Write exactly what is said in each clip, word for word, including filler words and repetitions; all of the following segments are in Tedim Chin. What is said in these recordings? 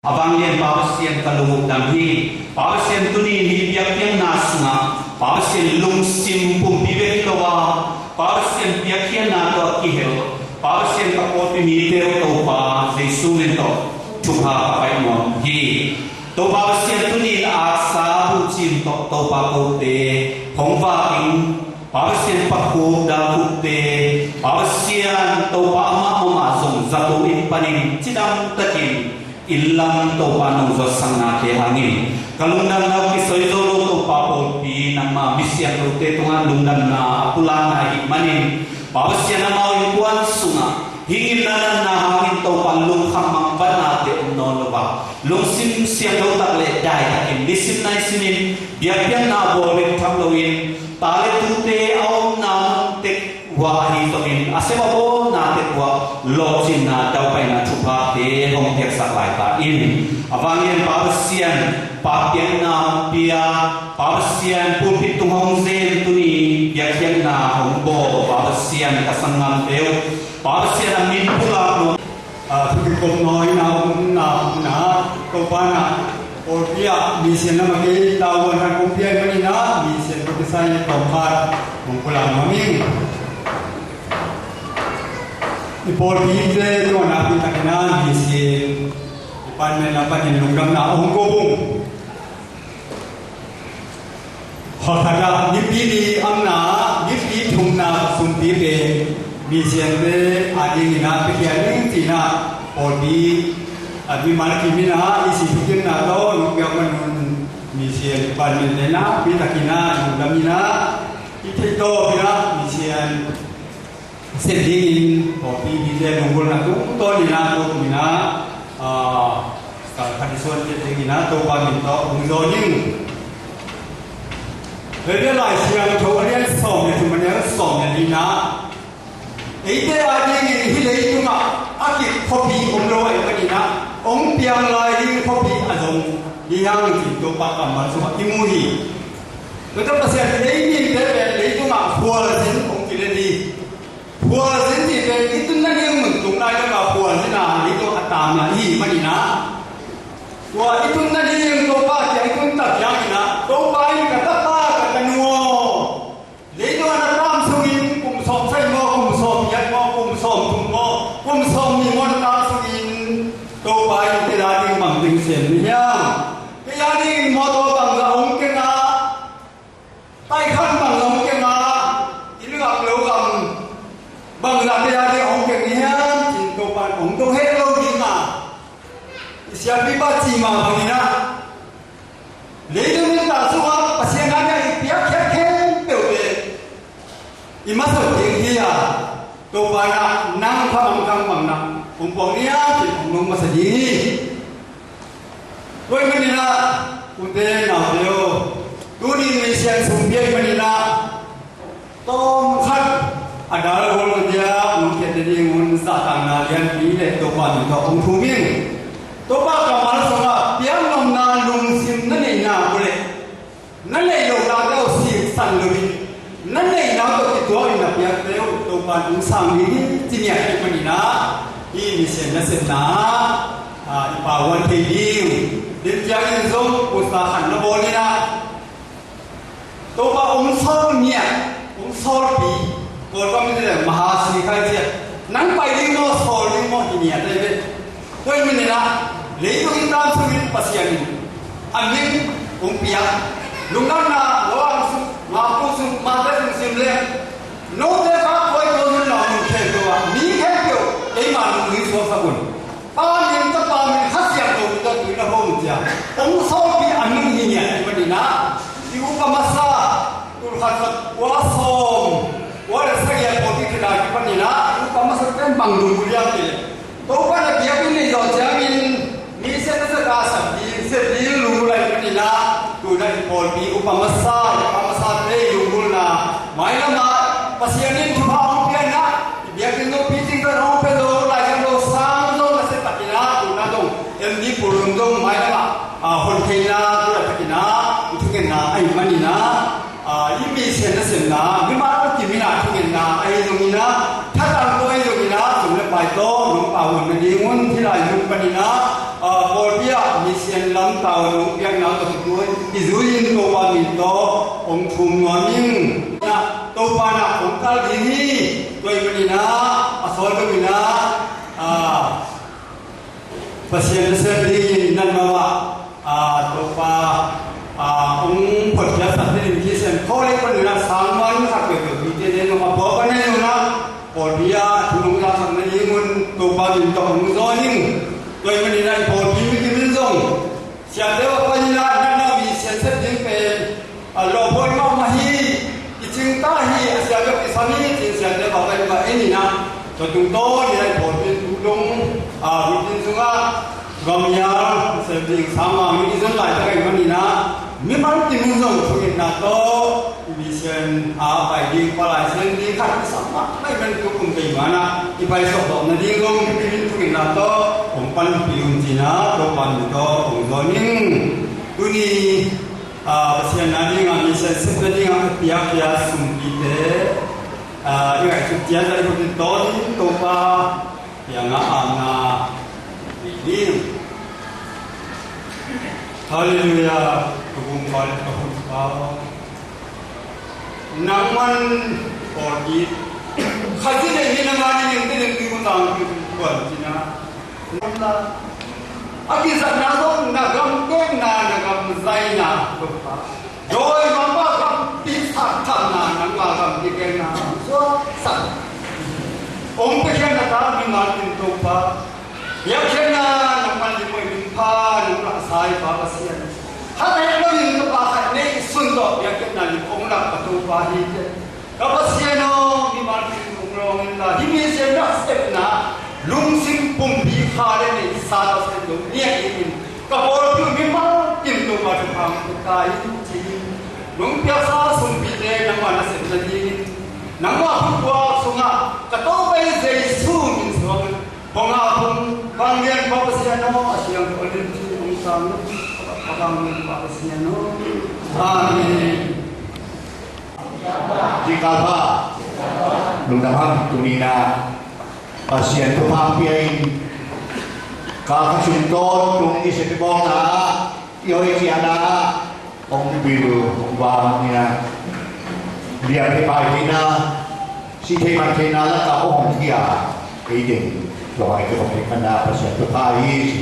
A vanglian Pa Pasian, ka lung uk dam hi. Pa Pasian, tuni in hih biakpiakna sungah Pa Pasian, lungsim pumpi bek hi lo a, Pa Pasian, biakpiakna tawh a kihel Pa Pasian, ka pawlpi mite uh Topa Jesu min tawh thupha ka pai nuam hi. Topa Pasian, tuni in aksa buhcin tawh Topa kote hong vak in, Pa Pasian, pakhuk dalkhukte, Pa Pasian, Topa amah mahmah zong zato in panin cidam takin inn lam Topa nong zuatsaknate hangin ka lungdamna uh kisoi zo lo Topa, pawlpi nangma misiangthote tungah lungdamna a pulakna ahih manin Pa Pasian, amau innkuan sungah hih nginna natna hangin Topa lungkham mangbatnate om nawn lo a, lungsim siangtho tak le daitakin nisim naisimin biakpiakna a bawl bek tham loin, ta le tute a omna mun tek uah ahi zongin a sem a bawlna tek uah lawhcinna, daupaina thuphate hong piaksak lai ta in. A vanglian Pa Pasian, pakpiakna hong pia, Pa Pasian, pulpit tung hong zem, tuni biakpiakna hong bawl Pa Pasian, ka sanggamte uh Pa Pasian, a min pulak nuam, a, thu kikop nawina omna omna Topa na pawlpi ah misian lam a kei tavuan khat kong pia ahih manin ah misian kong kisai tawm khat hong pulak nuam ing. I pawlpite tungah nakpi takin ah misian department lam panin lungdamna hong ko ung. Hawlkhat ah nipi li amna, nipi thumna sumpi pen misiante adingin ah piakhia ning ci-in ah pawlpi a mimal kim in ah i si thukimna tawh lungkiat man un misian department te nakpi takin ah lungdam in ah i theih tawpin ah misian sem dingin pawlpi mite lunggulhna tungtawn in ah, tawh tung in ah, ah, kal khat i suan ciat dingin ah Topa min tawh hong zawn ing. Hebrew Lai Siangtho a lian sawm le thum, a neu sawm le li-na, eite adingin hih leitungah a kip khuapi om lo ahih manin ah hong piang lai ding khuapi a zong hi hang, ci-in Topa kammal sungah i mu hi. Tua Pasian, ei mite pen leitungah khualzin hong kilem hi. Khualzin cih pen i tunna ding mun tung lai dongah khualzin a leitung a taamna i hih manin ah, tua i tunna ding Topa kiang i tun tak ciangin ah Topa in, ka tapa, ka tanu aw, leitung a na taam sungin kum sawm sagih maw, kum sawm giat maw, kum sawm thum maw, kum sawm nih maw na taam sungin Topa in kei a ding bang ding sem na hiam? Kei a dingin mawtaw bangzah hong keng a, taikhan bangzah hong keng a, inn gam lo gam bangzah kei a ding hong keng na hiam, ci-in Topa in hong dong het lo ding a, i siampipa cih mah bangin ah, leitung nuntak sungah Pasian adingin i piakkhiat khempeuhte i masa ding hi a, Topa in ah nang kha mangthang bangin ah hong puak ni a, ci-in hong dong masa ding hi. Tua ahih manin ah ute naute aw, tuni misian sumpi ahih manin ah tawmkhat a dal gual tua dia nong khiat nadingun zahtakna lianpi le Topa min tawh hong thum ing. Topa kammal sungah piaknopna lungsim na neihna uh leh na neih lohna tawh siksan loin na neihna tawh kituakin na piakte uh Topa in hong sang ding hi, ci-in ah ahih manin ah hih misian nasepna ah i pawan thei ding. Tua ciangin zong poster khat na bawl in ah, Topa hong sawl ngiat, hong sawlpi, Kawlgam in leh mahasi khai ciat, nang pai ding maw, sawl ding maw, hi ngiat ahi ve. Tua ahih manin ah leitung i taam sungin Pasian in a min hong piak, lungdamna lo ang sung, mapu sung, mate sung sim leh, note kha koi ko nun lau nun khen ko a, mi khen ko, keima nun nui suaksak un. Pa min, Tapa min, Kha Siangtho min tawh tui na hawm uh ciang hong sawlpi a min hi ngiat ahih manin ah, i upa masa, tul khat za kua sawm kua le sagih a pawlpi khit a kipanin ah, i upa masa pen bang lungdam uh hiam cih leh, Topa in a biakinn neih zawh ciangin mi siat na siat a sep ding, sep ding lunggulh ahih manin ah, tu-in ah i pawlpi upa masa, i upa masate i lunggulhna mailam ah Pasian in thupha hong pia in ah, i biakinn zong picing zong hong pia zo, laizang zong sang zong nasia takin ah, tu-in ah zong M D Pulum zong mailam ah, ah, hon theihna, tu-in ah takin ah i thungetna ahih manin ah, ah, i misian nasemna, mimal kim in ah thungetna ahi zongin ah, thatang tawh ahi zongin ah, sum le pai tawh nong pau hun nadingun hih lai mun panin ah, ah, pawlpi Sian lam tau nong piakna tawh kituak i zui in Topa min tawh hong thum nuam ing. Na Topa na hong kal ding hi. Tua ahih manin ah a sawl dongin ah, ah, Pasian nasem dingin natna ah, ah, Topa, ah, hong phuatkhiatsak dingin Khristian khawlei panin ah sang man khat peuhpeuh pite den hong a pua panin un ah pawlpi ah thu nong zaksak nadingun Topa min tawh hong zawn ing. Tua ahih manin ah i pawlpi mi kim in zong siate va panin ah natna mi sian sep ding pen a lawphuai mahmah hi, i cingta hi, a siate va kisam hi, cin siate va panin ah en in ah tua tungtawn in ah i pawlpi tu dong, a, bitin sungah gam hial sep ding sang mah mi i zon laitak ahih manin ah mimal kim in zong thungetna tawh i Pasian a pai ding, palai sem ding khat i sam mah ahih man tu kum kei man ah i pai suak zawh nading zong i thungetna tawh hong panpih un ci-in ah Topa min tawh hong zawn ing. Tuni, ah, Pasian na dingah, Pasian sepna dingah a piakkhiat sumpite, ah, i ngaihsut ciat a i hut in tawn in Topa kiangah amna nei ding. Halleluiah. Ka bum pa le ka hun pa aw, nangman pawlpi Khazih neih hi, nangmah in ning te ning tui mutang tui kuan cina. A kizatna zong na gam kekna, na gam zaina, Topa. Dawi mama gam pi sak thamna, nangma gam pi kekna, suaksak. Hong piakkhiatna ta mimal kim Topa. Piakkhiatna nangman lim uh, lim pha nong laksa hi Pa Pasian. Khat het loin ka pa khat neih sun tawh piakkhiatna lim hong lak ka Topa hi teh. Ka Pasian aw, mimal kim hong lawng inla, hih mi sian nasepna lungsim pumpi kha le neihsa Pasian lo niat in, ka pawlpi uh mimal kim Topa thupha hong pia ta in ci-in, nong piaksa sumpite nangma nasepna dingin, nangma khuttuak sungah ka Topa Jesu min suangin hong ap ung. Vanglian Pa Pasian aw, a siangtho a limci hong sang ung. Vanglian Pa Pasian aw. Amen. Zingkal pha. Lungdam hang. Tuni-in ah Pasian thupha pia in, kal khat sung tawntung i sepna bawlna ah, i hoih ciatna ah hong bil hong vang in ah, lian thei pai theihna, si thei man theihna lakah hong hong khia ei ding, tua hong kikhop theih man ah Pasian thupha hi ci,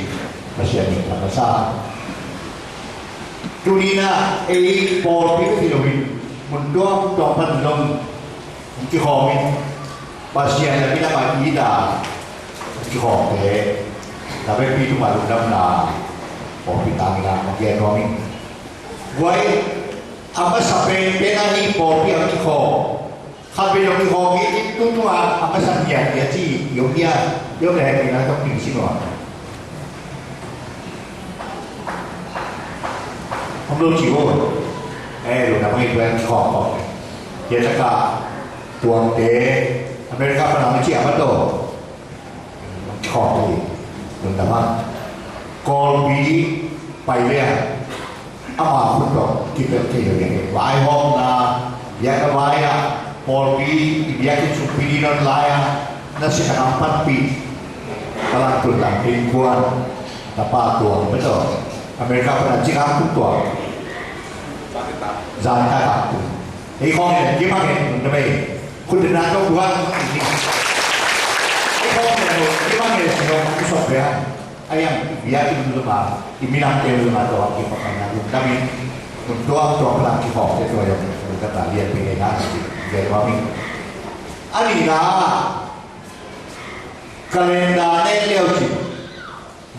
Pasian min thang a sa. Tuni-in ah ei pawlpi ka hi loin mun tuamtuam pan zong hong kikhawm in, Pasian a minam a it a hong kikhawmte, na vekpi tungah lungdamna pawlpi tangin ah hong gen nuam ing. Guai, a masa penpen ah hih pawlpi a hong kikhawm, khat vei hong kikhawm hi in, tu tungah a masa niat hi a ci, i om hia, i om leh hehpihna tawh kingsim uh a. Om lo ci uh. Eh, lungdam hang, i tuan khawm khawm. Hia taka tuangte America pana hong ciah mah tawh khawm hi. Lungdam hang. Kawlpi pai leh ama khut tawh kipelh thei lo hi. Vaihawmna, biakna vai-ah, pawlpi i biakinn sung pidin on lai-ah, na sin a kam panpih, ka langtun lang innkuan, tapa tuang mah tawh America pana ci kam tung tuang. Zan ka kam tung. Ei khawng hi leh kipah hen, na mei. Khut na tawh buang. Ei khawng hi leh kipah hen, singawng i sawk ve a. A yang i biakinn zom a, i minamte zom a, tua kipakna lungdam in, mun tuamtuam pan kikhawmte tua zong lungdamna lianpi nei hang ci, gen nuam ing. A nihna, calendar na en le uh cin,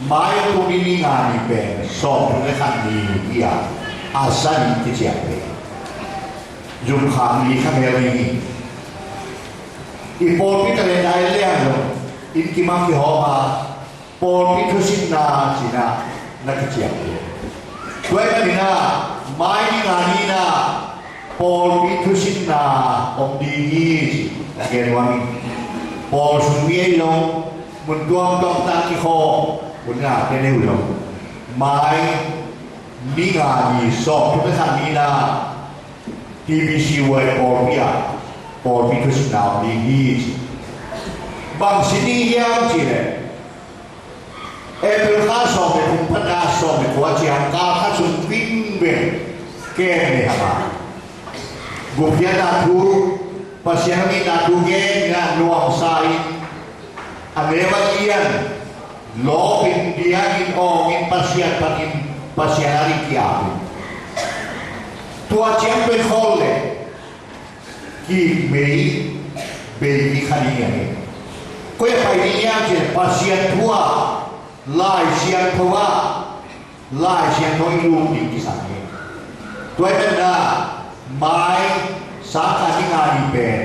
mai tung ni, ni nga ni pen sawmthum le khat ni hi a, a sa ni kiciamteh. Zumkhak ni kha mel ni hi. I pawlpi calendar en le hang zong, inn kim ah kihawm a, pawlpi thusimna ci-in ah na kiciamteh. Tua ahih manin ah, mai ni nga ni-in ah pawlpi thusimna om ding hi ci, a gen nuam ing. Pawl sung mi ei zong, mun tuamtuam pan kikhawm, hun na te neu zong, mai ni nga ni sawmthum le khat ni-in ah T B C Y pawlpi ah pawlpi thusimna om ding hi ci. Bang sin ding hiam cih leh, April kha sawm le thum pan a sawm le Kem le hama gupkhiatna thu, Pasian hong itna thu gen in a nuamsa in, a neu a lian lawpin, diangin, awngin, Pasian phatin, Pasian ading ki-apin, tua ciang pen khawl le kikmei bei kikha ding hi. Koi ah pai ding hiam cih leh Pasian thu ah, Lai Siangtho ah, Lai Siangtho i lum ding kisam hi. Tua ahih manin ah mai sangkah ni nga ni pen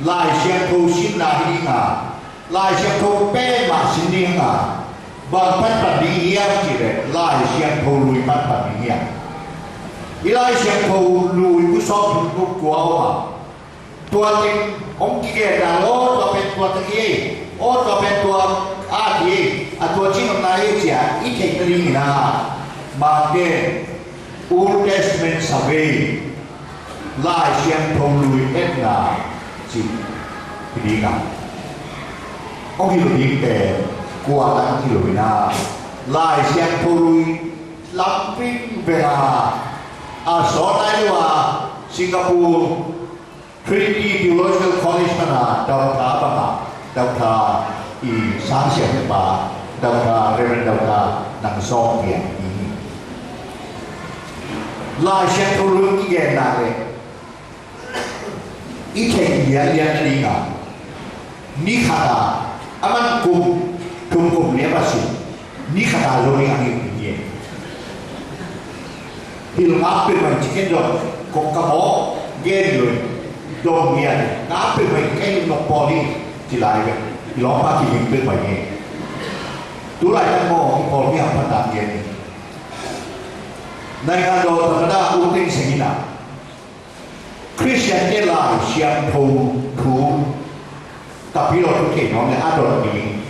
Lai Siangtho sinna hi ding a, Lai Siangtho pen mah sin ding a, bang pan pan ding hiam cih leh Lai Siangtho lui pan pan ding hiam. I Lai Siangtho lui bu sawm thum guk kua om a, tua teng hong kigenna lo, tua pen tua teng hi, aw tua pen tua at hi, a tua cih nopna hi ci-a i theih nadingin ah, Mangte Old Testament survey, Lai Siangtho lui etna cih hi ding a, hong hilh ding pen kua nang hi lo in ah, Lai Siangtho lui lam vingveng a, a sawt nai lo a Singapore Trinity Theological College pan a Doctor bang a, Doctor i sang siam pa, Doctor, Reverend Doctor Nang Sawm Kiang i Lai Siangtho lui kigenna le i theih lianlian nading a, ni khat a, a man kum thum kum lian a si, ni khat a zo ding a hi hi. Hilh ngap peuhmah ci ken zong, kong ka mawk gen lo in, dong ngiat, ngap peuhmah ka hilh nop pawl hi, ci lai ve. I lawmpa kiling peuhmah hi. Tu laitak maw, i pawl mi hang phat dan gen hi. Naingan daw thakhat ah U Thein Sein in ah, Khristian te Lai Siangtho thu, Tapidaw thu thei nuam le a dot ding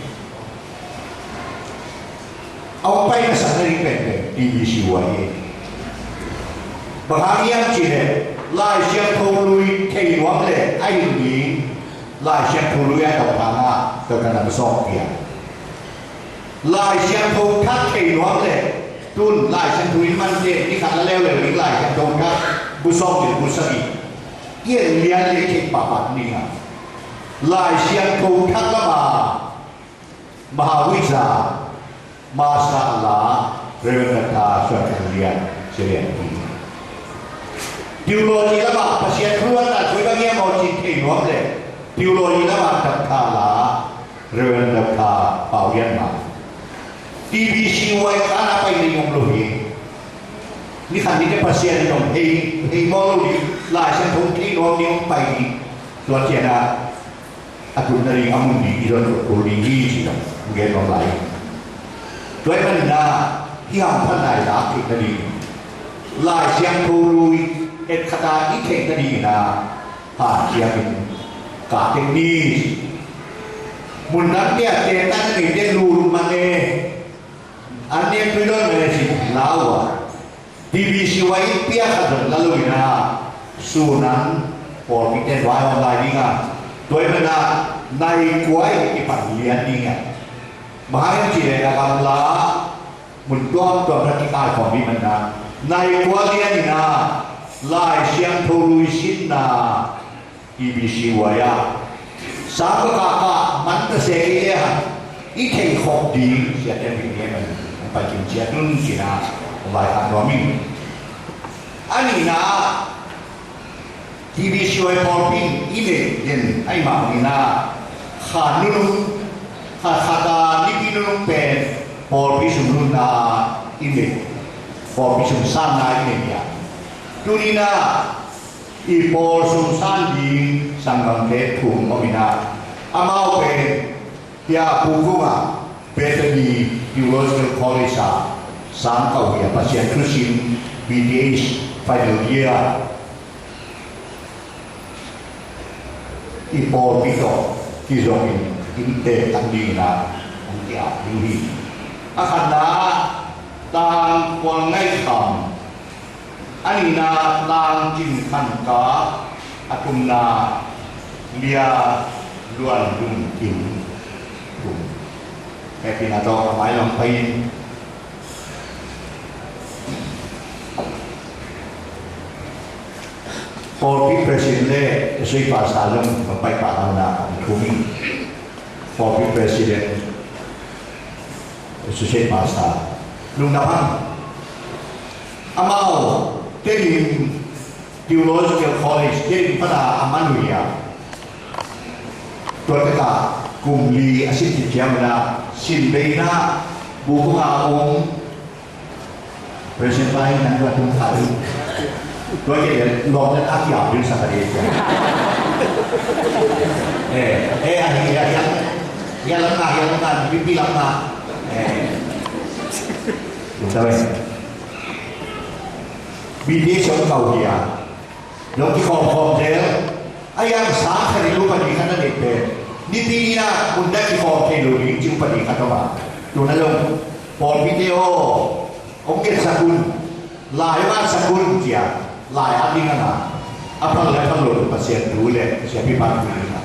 a hong pai na sak na ding penpen T B C Y hi. Bang hang hiam cih leh Lai Siangtho lui thei nuam le a hilh ding Lai Siangtho lui a dot hang a, dot na dot sawm piang. Lai Siangtho thak thei nuam le, tun Lai Siangtho in man te, ni khat la leuleu ding Lai Siangtho thak, bu sawm le bu sagih. I et lian le i theih pahpah ding a, Lai Siangtho thak lam a, Mahavajira, Master La, Reverend Doctor Suan Khan Lian, Sia Lian hi. Theology lam a, Pasian thu lam a, koi bang hiam aw cih thei nuam le, Theology lam a, Doctor La, Reverend Doctor Pau Lian Mang. T B C Y ka na pai ding om lo hi. Ni khat ni te Pasian in hong hei, hei mawk lo ding, Lai Siangtho thei nuam ding hong pai ding. Tua ciang a, a tun nading a mun ding i don kul ding hi ci dong, gen nuam lai. Tua ahih manin ah, hih hamphatna i lak theih nading, Lai Siangtho lui et khat a i theih nadingin ah, hanciam in kah tek ni. Mun dangte ah teekna neite lut mah e, an nek tui dawn mah e ci lau a, T B C Y in piak khat zong la lo in ah, sun an pawlpi ten vai hong lai ding a, tua ahih manin ah nai kua in kipan lian ding a, bang hang hiam cih leh a gamla mun tuamtuam khat kikaikhawm ding manin ah, nai kua lian in ah, Lai Siangtho lui sinna T B C Y ah sang ka kah kah man ta se i le hang i theih khop ding siate mi ne man, an pai kim ciat un ci-in ah, hong vaikhak nuam ing. A nihna ah, T B C Y pawlpi in i neih den ahih mah bangin ah, khan nunung, khat khat a nipi nunung pen pawlpi sung nunna i neih, pawlpi sung sanna i neih hi a. Tuni-in ah i pawl sung san ding sanggamte thum om in ah, amau pen hia Pu Kung ah, Bethany Theological College ah sang ko hi a, Pasian thusim B Th final year, i pawlpi tawh kizom in inntek an dingin ah hong ki-ap ding hi. A khatna ah Tang Khual Ngaih Kham, a nihna ah Tang Cin Khan Kap, a thumna ah Lia Luan Lung Kim Thum. Hehpihna tawh a mailam pai in. Pawlpi President le Associate Pastor zong hong pai pah lo na, hong thum hi. Pawlpi President, Associate Pastor, lungdam hang. Amau Tedim Theological College, Tedim pana a man uh hi a, tua takah kum li a sin khit ciang un ah, sin bei in ah, bu kong a om, President pa in nang tua tung kha ding. Tua kei leh lawm nan a kiam ding sa ka ding. Eh, eh, a hi, a hi, a hi lam na, a hi lam na, pipi lam na. Eh. Tua weh. Bi di song kau hi a. Zong kikhawm khawm zel. A yang sang khat in lo padi khat na neih pen, nipi in ah mun dang kikhawm thei lo ding ci uh padi khat om a. Tu na zong pawlpite aw, hong gensak un, lai hong atsak un ci a, lai at ding a na. A phal le a phal lo Pasian thu le Pasian pi pan thu ding a.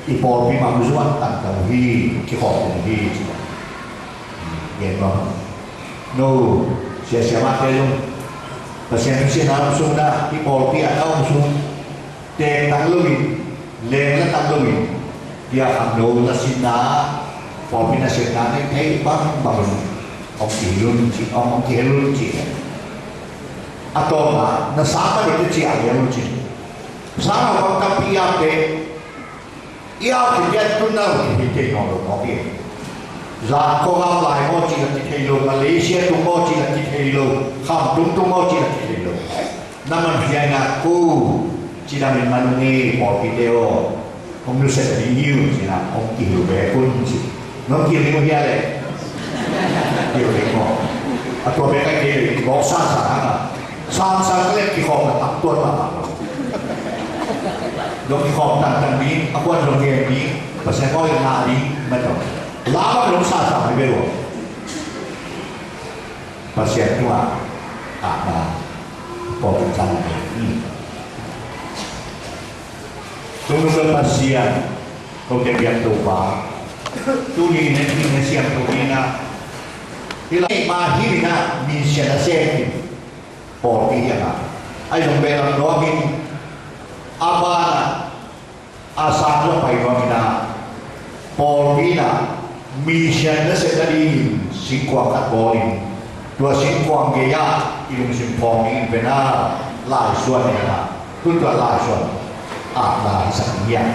I pawlpi mah mu zuan tangtang uh hi, kikhawm uh hi ci a. Gen mah. No, sia sia mah te zong Pasian thu sian a om sung na, i pawlpi a na om sung, teek tang lo in, leng la tang lo in, bia khang no la sin na, pawlpi na sian na nei thei bang bang lo. Ong kihel un ci, ong kihel un ci. A tawng a na sa pa de te ci a hel un ci. Sa a bang tampi a pe. I au khit ciang tun na lo kithei thei nawn lo mawk hi. Zan kong au lai maw ci la kithei lo, Malaysia tung maw ci la kithei lo, Khamtung tung maw ci la kithei lo. Na man fiai na ku ci dam in man ung e, pawlpite aw. Hong nusia ding hi uh ci na, hong kihil bek un ci. Nong kihil ding uh hia leh? Kihil ding maw? A tua bek a kei leh kibawk sang sang hang a. Sang sang ka leh kikhawm na tak tuan mahmah lo. Zong kikhawm tangtang ding, a kuan zong gen ding, Pasian aw in ngah ding, mah tawh. La bang zong sa sa hi ve ua. Pasian tungah, ah, na, pawh kan sa na. Hmm. Tung nung Pasian, ko te biak to ba. Tuni ne, ne siam to ni na. Hi lai ma hi ni na, mi sian a se ni. Pawlpi hiam a, a zong beh lam nuam in, a ban ah, a sang zong pai nuam in ah, pawlpi in ah, mi sian nasep nadingin singkuang khat bawl in, tua singkuang gei ah i lungsim phawng dingin pen ah, laisuan in ah, tun tua laisuan ah, la hisak ding hiam?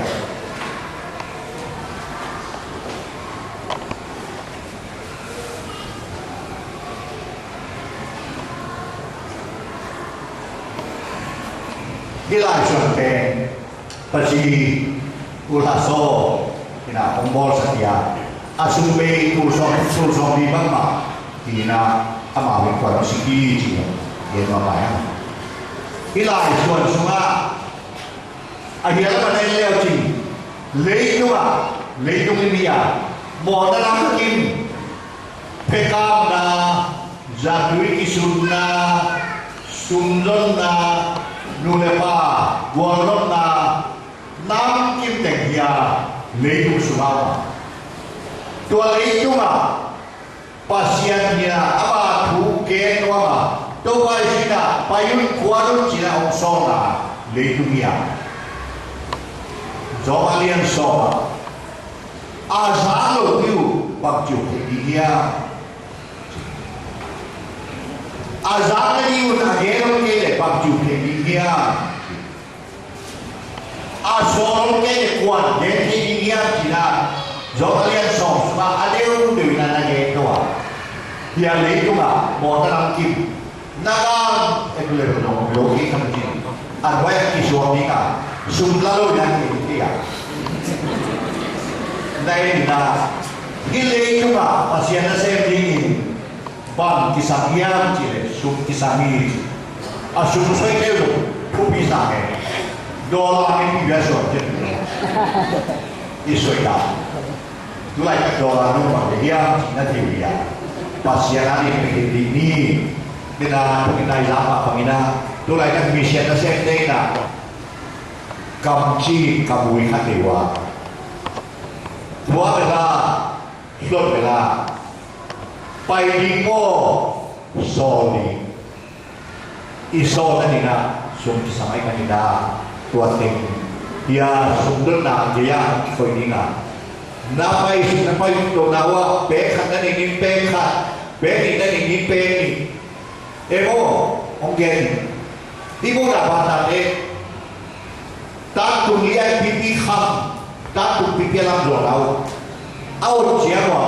Hih laisuan pen Paci Pu Hla Saw in ah hong bawlsak hi a, a sum bei tul sawm, tul sawmli bangmah hi in ah, amau in kuan hong sik hi ci-in gen mahmah hi. Hih laisuan sungah a hial a man en leu cin, leitungah, leitung i mi a mawhna lam kim, phekamna, zatui kisunna, sumzonna, nu le pa gualzonna, nam kim teng hi a, leitung sungah. Tua leitungah Pasian in ah ama thu gen nuam a, Topa Jesuh in ah pai un, kuan un ci-in ah hong sawl a, leitung hi a. Zawng a lian sawm ah, a za lo ding uh bang ci uh thei ding hiam? A za nading un a gen lo kei leh bang ci uh thei ding hiam? A sawl kei leh kuan gen thei ding hiam ci-in ah, Zawng a lian sawm sungah a deuhdeuh in ah na gen to a. Hih a leitungah mawhna lam kim, na gam et leh lo, lo kei kham cin, a nuai a kisuak ding a, sum la lo in ah kei thei a. Na en in ah, hih leitungah Pasian nasem dingin bang kisam hiam cih leh sum kisam hi ci. A sum soi kei lo, thupi sa kei. Dollar in bia suak kei. I soi ta. Tulaitak dollar nong bang kei hiam cih na thei uh hiam? Pasian a ding pek ding ni. Tua na, tua na i lam ah bang in ah, tulaitak mission nasemte in ah, kamci kamui khat nei uh a, tua bek a, hlot bek a, pai ding maw, sawl ding? I sawlna ding ah, sum kisam ahih manin ah, tua teng hi a, sum dotna gei-ah hong kikoih ding a, na pai, na pai dotna uh ah, pek khat na neih ni, pek khat, pek nih na neih ni, pek nih. Em aw, hong gen. I mawhna banate, taktung lian pipi kham, taktung pipi a lam zuan a uh, a ut ciang ua,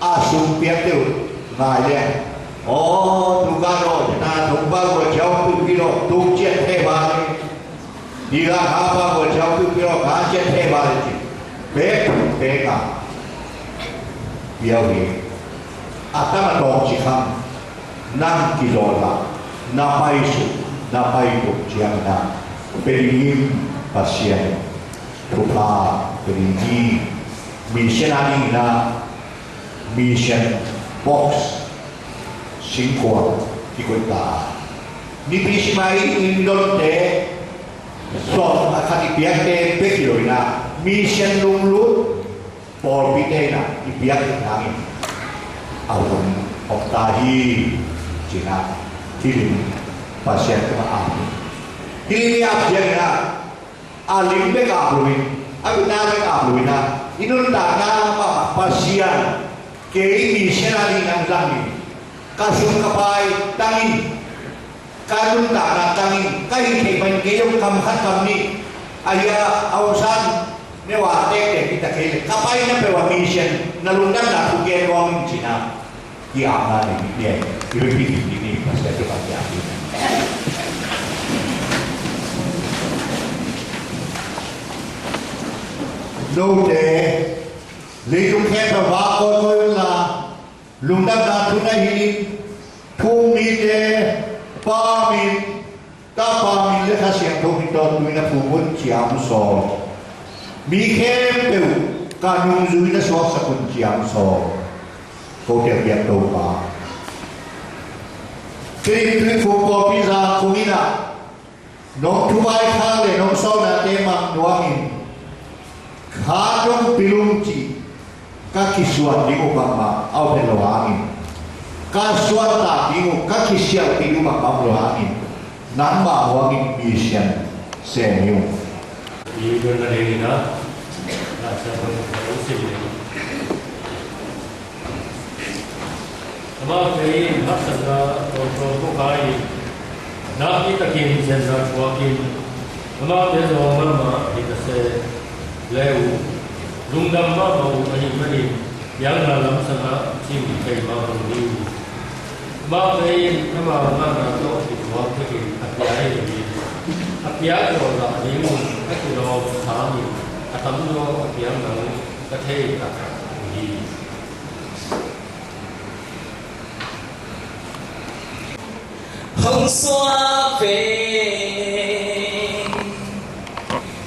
a sum piak deuh ngai lian. Aw, tu ka daw na, tung pa gua ciau pipi daw, tung cian the ba ni. Di ka ha pa gua ciau pipi daw, ka cian the ba ni ci. Pek, pek a. Piau hi. A tam a tawng ci kham. Nang kizawlna, na paisuk, na paituk ciangin ah, Pelim Pasian thupha pe ding hi. Mission a dingin ah, mission box singkuang kikoih ta. Nipi sim a i inn donte, sawm a khat i piakte bek hi lo in ah, mission lunglut pawlpite in ah i piak ding hangin a hun om ta hi, ci-in ah, hih lim Pasian tungah ap hi. Hih lim i ap ciangin ah, a lim bek ap loin, a utna bek ap loin ah, i nuntakna mahmah Pasian, kei mission a ding nang zang in, ka sum ka pai tang in, ka nuntakna tang in, ka hih theih man kei zong kam khat kam nih, a hia, a hong san, ne wa tektek hi ta kei leh, ka paina peuh ah mission, na lungdamna thu gen nuam in, ci-in ah, ki-apna nei ding hi. I hopih ding hi, Pasian tungah ki-ap ding. Note, leitung khempeuh ah kawikawi unla, lungdamna thu na hilh in, thu um mite, Pa min, Tapa min le Kha Siangtho min tawh tui na phum un, ci-a hong sawl. Mi khempeuh ka nungzui na suaksak un, ci-a hong sawl. Kote biak Topa, kei in Tuiphum pawlpi zang kung in ah, nong thuvaikhak le nong sawlnate mang nuam in, kha dong pilum cih ka kisuan ding uh bangmah a om het lo hangin, ka suantak ding uh, ka kisialhpih ding uh bangmah om lo hangin, nangmah huangin mission sem hi ung. I don na ding in ah, na siangtho na usim ding. Amaute in haksatna tuamtuam pua kha in, nakpi takin ciansa thuakin, amaute zawng mahmah hi ta se le uh, lungdam mahmah uh ahih manin, piakna lamsang ah cim thei mahmah uh hi. Amaute in amau ngahna tawh kithuak thekin a pia hi lo in, a piak zawh zah ding un a kilawm sangin, a tamzaw a piak nang ka thei taktak uh hi. Hong suak ve,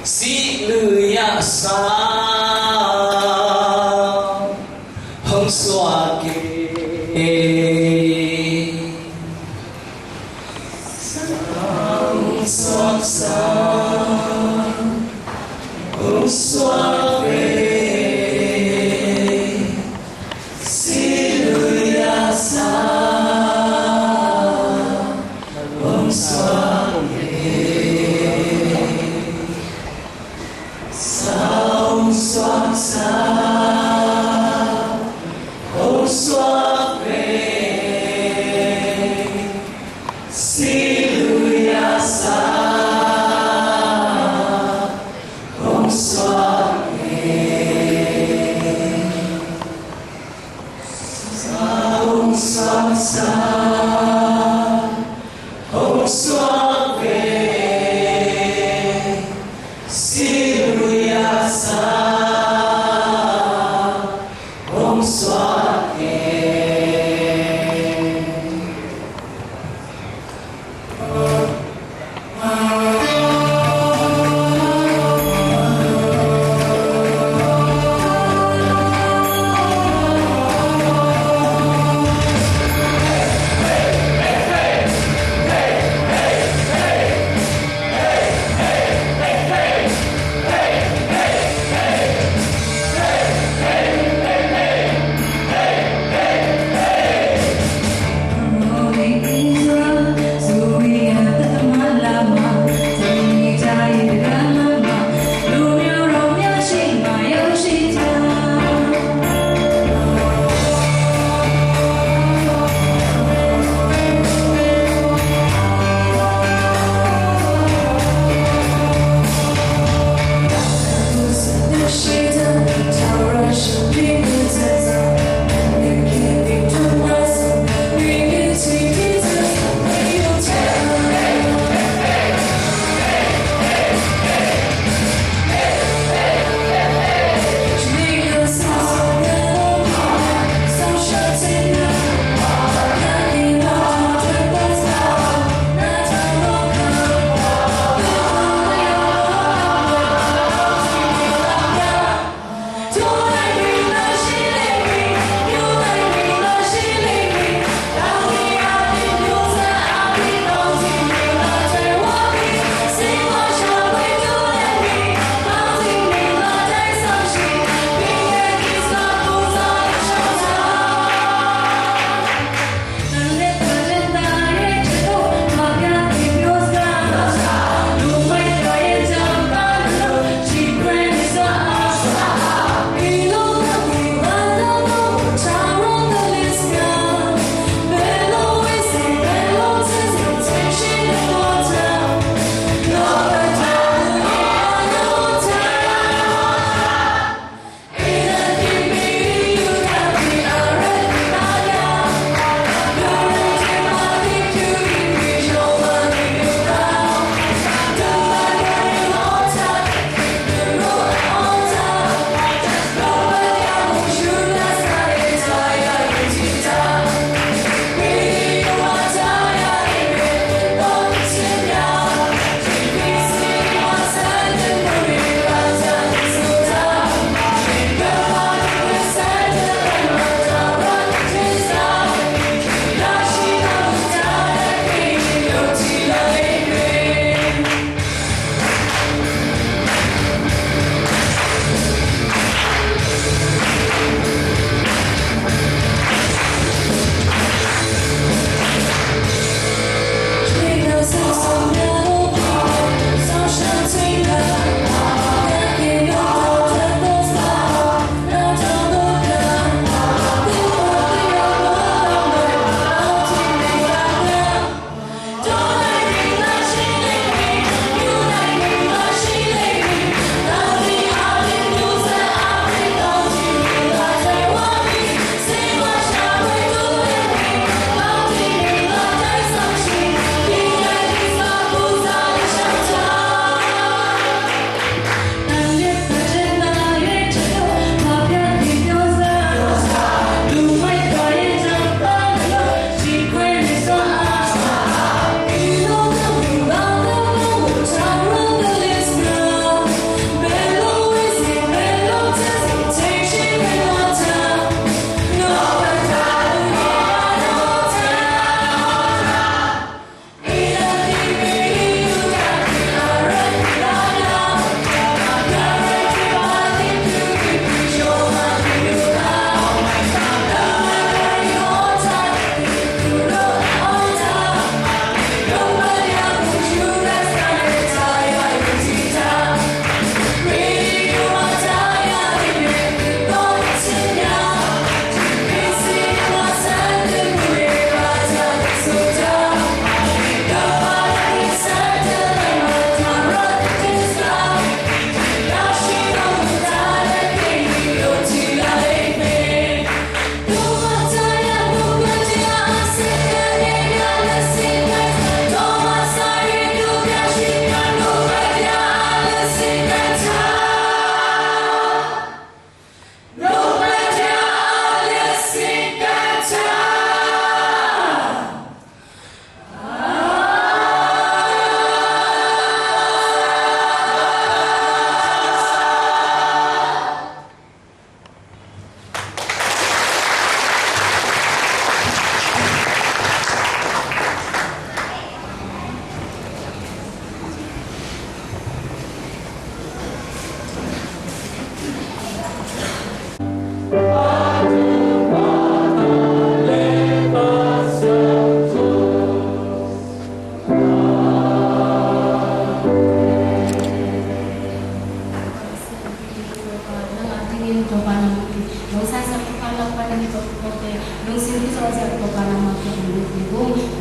sih lui-ah sau, hong suak e. Sau, suak sau, hong suak e. Sih lui-ah sau, hong suak e. Sau, suak sau, hong suak e. Sih lui-ah sau, hong suak e. Sau, suak sau, hong suak e. Sih lui-ah sau, hong suak e.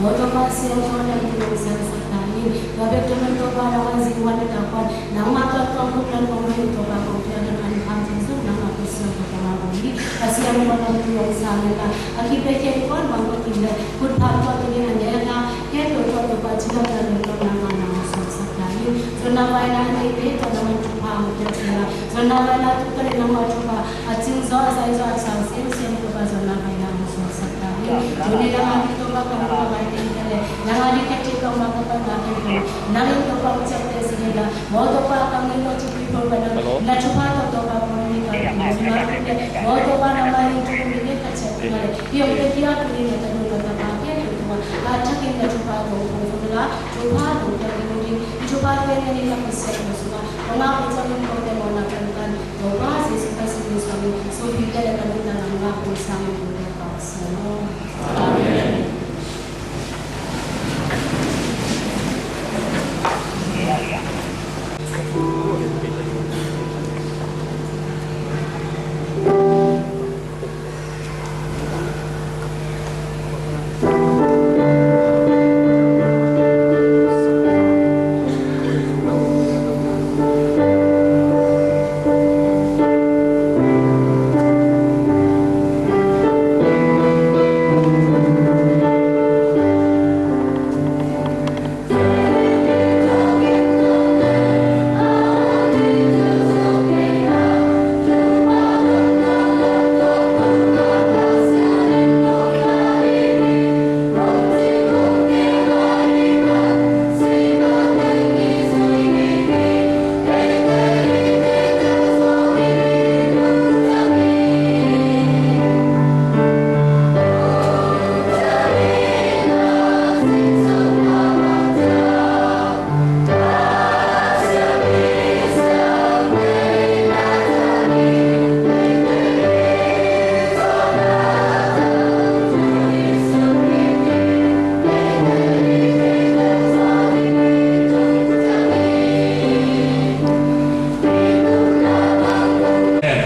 Maw Topa, siangtho lam tawh hong siangsak ta in. Tua bek tawh maw Topa, nangmah zing wan le ta khuan, nangmah tawh tuang khuk lam kong ring Topa, kong piak lam an kham cing sung nangmah khut siangtho tawh kong ring. A siangtho lam tawh hong sang in la, a kipiak khempeuh bang kong ring le, khut pha tawh tawh ding a nek a, khempeuh tawh Topa, ci lam tawh ning tawh nangmah nang hong suaksak ta in. Zonna vaina a neite tawh nangmah thupha hong piak in la, zonna vaina tuk tawh le nangmah thupha a cing zaw, a zai zaw, a sang semsem Topa, zonna vaina hong suaksak ta in. Tuni nang a ding Topa ka nung ka vai teng teng le, nang a ding ka cih ka ma ka pan na teng teng, nang in Topa hong ciapteh sak in la, maw Topa ka ngei lo cih people ka nang, na thupha tawh Topa ka ngei ka ngei, maw Topa nang a ding thu ngei ka ciapteh le, i hong te kia tuni na ta nung na ta ma kia tuni Topa, a thakin na thupha tawh hong pung la, thupha tawh hong piak ding, i thupha teng teng in na ka siat lo sung a, hong a hong ciang in ko te maw na kan kan, Topa Jesu Khrist min suang in, sumpi te le ka nung na nang a hong sang in ko te pa sian lo. Amen.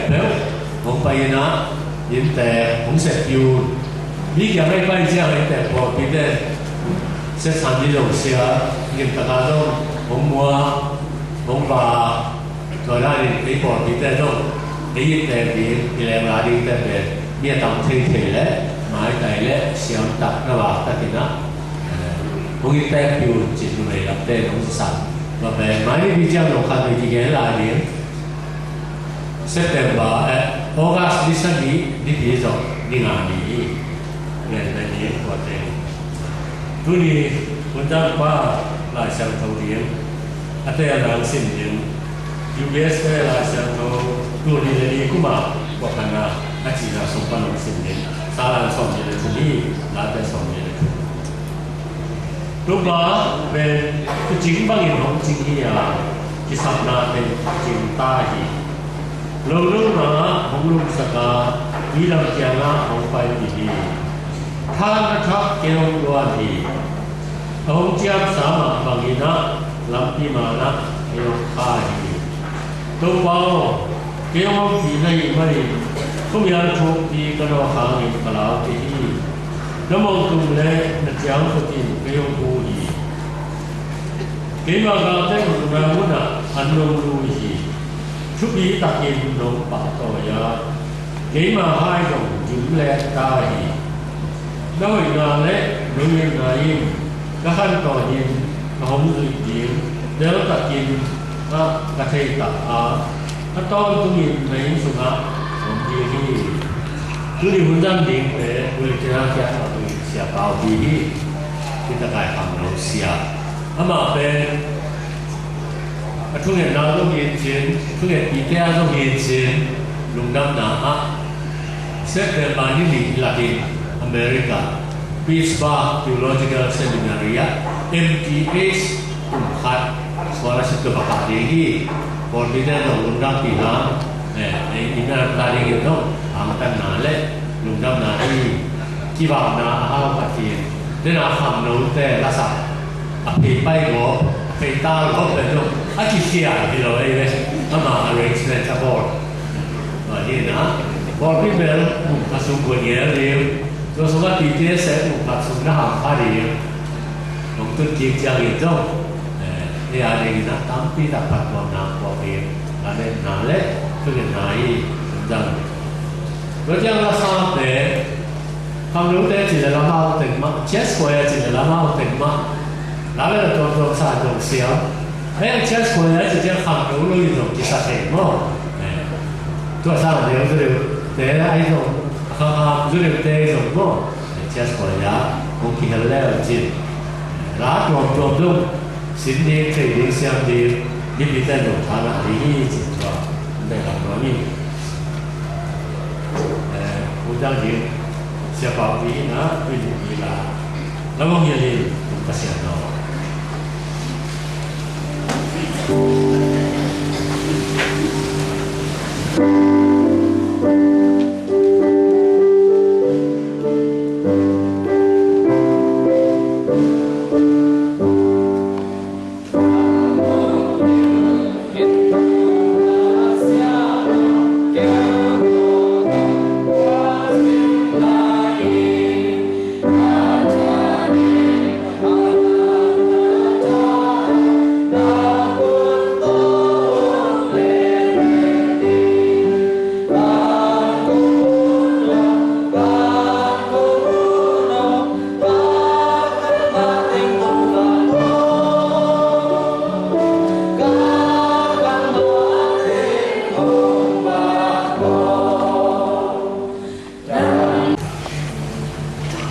Peuh hong pai in ah, innte hong sep un. Mi kiang hong pai ciang innte pawlpite siasan ni lo sia, gimtaka zong hong mua, hong va, tua danin ei pawlpite zong ei innte ding, i lengla dingte pen mi a tam theithei le maitai le siamtak na vaktakin ah, eh, hong innte piu cin numei lamte hong sisan. Tua pen mai ni pi ciang lo khat nei kigen lai ding. September, eh, August ni sagih, Nipi zong ni nga ni hi. Ngen pen ni kua teng. Tuni, Hun Dang Pa Lai Siangtho ding, a te a nang sim ding, U B S te Lai Siangtho, tuni le ni kuma, kua khanna, a cihna sung pan hong sim ding, Salan sawm ni le thum hi, Late sawm ni le thum. Topa pen tuucing bangin hong cing hi a, kisapna pen cing ta hi. Lolona ah hong lumsak a, tuidam kiangah hong paipih hi. Than a thak kei hong luan hi. A hong ciamsa mah bangin ah lampi manah kei hong kha hi. Topa aw, kei hong ompih na hih manin khuamial thukpi ka nawk hangin ka laute hi. Na mongtung le na ciangkhutin kei hong hu hi. Keima galte umna munah an nong lui hi. Thupi takin nong pahtawi a, keima hai zong dim leh ta hi. Na hoihna le nong itna in ka khantawn in ka hong zuih ding, deltakin ah ka theitak a, a tawntungin na inn sungah om ding hi. Tuni hun zang dingte, tuni tina kiat a tuni sia pau hi hi. Hita kai kham lo sia. Amah pen a thungetna zong hi cin, thungetpite a zong hi cin, lungdamna ah September ni nih lakin America Pittsburgh Theological Seminary ah M T H kum khat scholarship tawh va kah ding hi. Pawlpite zong lungdampih hang, eh, ei inn a ta ding hi zong hangtanna le lungdamna hi. Kivakna a hau Pathian, dena kham note lasak a phei pai gawp, a phei ta gawp pen zong a kikhial hi lo ei ve. Ama arrangement a bawl. Tua hi na, pawlpi bel a sung guan ngel ding, Tua sungah P T S sek uh khat sung na hang kha ding, hong tun kik ciangin zong, eh, ei a dingin a tampi tak phattuamna puak ding, lametna le thungetna hi. Tua ciang la sangte, khamlote ci le lamau teng mah, church choir ci le lamau teng mah, la le la tuamtuam sa zong siam. Hei, church choir ci ciang khamlo lo in zong kisa thei maw? Eh, tua sa deuh zu deuh te ahi zong, a khamkham zu deuh te ahi zong maw? Eh, church choir hong kihel leu cin, la tuamtuam zong sin ding, thei ding, siam ding, mipite zong tha ngah ding hi cin tua bek lam nuam hi. Eh, Pu Dang Ding, Sia Pau Pi in a, Pi Lim Pi la, Lamang Hial in, Pu Kasian Naw.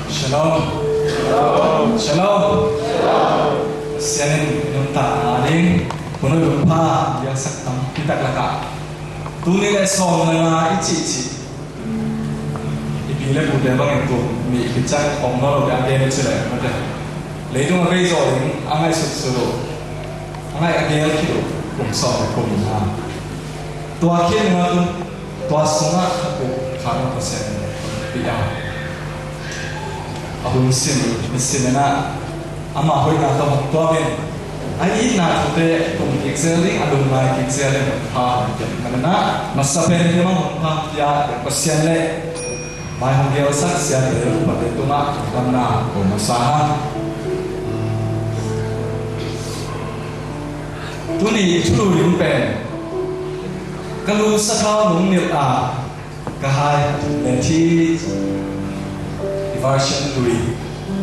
Shalom. Shalom. Sianin nuntakna ding, punoi hun pha, biaksak tampi tak lakah tuni le sawm le nga i cihcih, i pi le pute bangin kum nih i kicak om nawn lo ding a gen ci leh mate. Leitung a vei zawh ding a ngaihsutsut uh, a ngaih a gel khit uh kum sawm le kum nga. Tua khit nungah tun tua sungah a kuk khan uh Pasian in pia a hun sim, nisim in ah ama hoihna tawh hong tuamin a itna thute tung kik zel ding, a lungngai kik zel ding hun pha hong pia. Manin ah masa pen himah hun pha pia Pasian le mai hong gelsak siate upate tungah damna ko masa hang. Tuni i thulu ding pen ka lu sathau nung nilh a ka hai le thi i version lui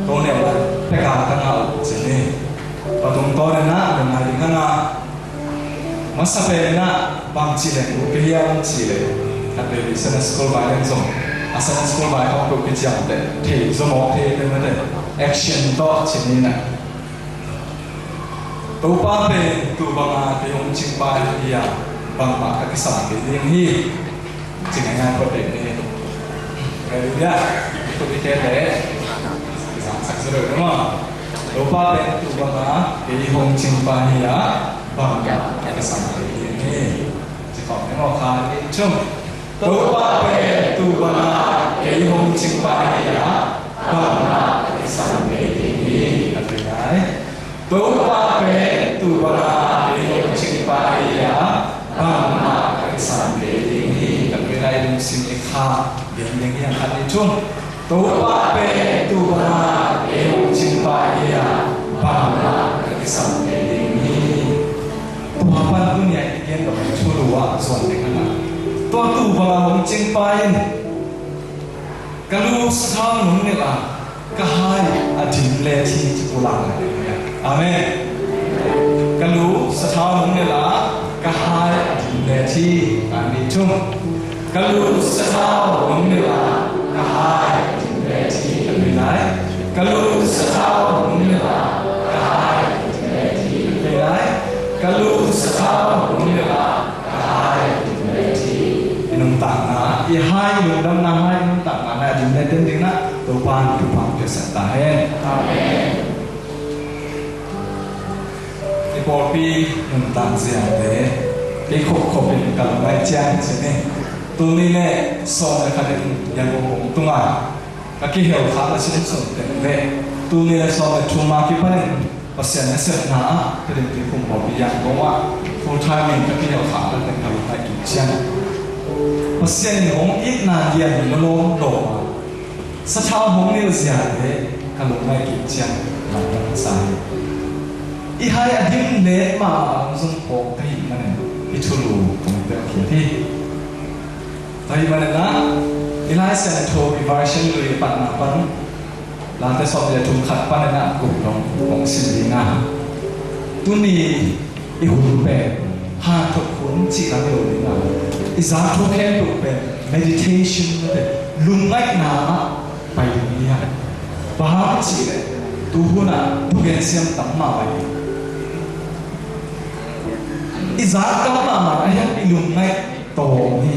ko neu lai peka ka ngah uh cin hi. Tua tungtawn in ah lungngai ding ka ngah. Masa pen in ah bang ci leng uh ka hiam ci leh, a pen i Sunday school vai leng zong a Sunday school vai hong peuh kiciamteh thei zaw mawk thei pen mate, action tawh ci ni in ah. Topa pen tu banga kei hong cingpa hi a, bangmah ka kisam kei ding hi. Ci ngaingai phot dek ni. Hallelujah. Tuk i kei le. Kisam sak sa lo maw. Topa pen tu banga kei hong cingpa hi a, bangmah ka kisam kei ding hi. Ci khawm ni maw kha i cung. Topa pen tu banga kei hong cingpa hi a, bangmah ka kisam kei ding hi. Ka tui lai. Topa pen tu banga kei hong cingpa hi a, bangmah ka kisam kei ding hi. Ka tui lai lungsim i kha gen ding hi a khat i cung. Topa pen tu banga kei hong cingpa hi a, bangmah ka kisam kei ding hi. Tua pan tuni a i gen lo thulu ah zuan ding a na. Tua tu banga hong cingpa in ka lu sathau nung nilh a ka hai a dim le thi ci pulak na ding hi. Amen. Ka lu sathau nung nilh a ka hai a dim le thi a ni thum. Ka lu sathau nung nilh a ka hai a dim le thi ka ni lai. Ka lu sathau nung nilh a ka hai a dim le thi ka ni lai. Ka lu sathau nung nilh a ka hai a dim le thi. I nuntakna, i hai i lungdamna hai i nuntakna na a dim le ten ding na Topa in thupha piaksak ta hen. Amen. I pawlpi nuntak ziate i khopkhop in ka lungngaih ciang ci ni. Tuni le sawm le khat in Yangon kong tunga ka kihel kha ka sin sun teng le tuni le sawm le thum a kipanin Pasian nasepna ah Tedim tuiphum pawlpi Yangon ah full time in ka kihel kha ka teng ka lungngaih kik ciang Pasian in hong itna lian in na lawm lawm a Sathau hong nilh zia le ka lungngaih kik ciang lamdang sa hi. I hai a dim let mahmah hong zong phawk ka hih manin hih thulu kong telkhiat hi. Tua ahih manin ah i Lai Siangtho i version lui a patna pan Late sawm le thum khat panin ah kong dong kong sim ding a. Tuni i hun pen hanthot hun cih lam hi lo ding a, i zak thu khempeuh pen meditation mate lungngaihna ah pai ding hi a. Bang hang cih leh tu hun ah thugen siam tam mahmah hi. I zak tam mahmah a hiam i lungngaih tawm hi.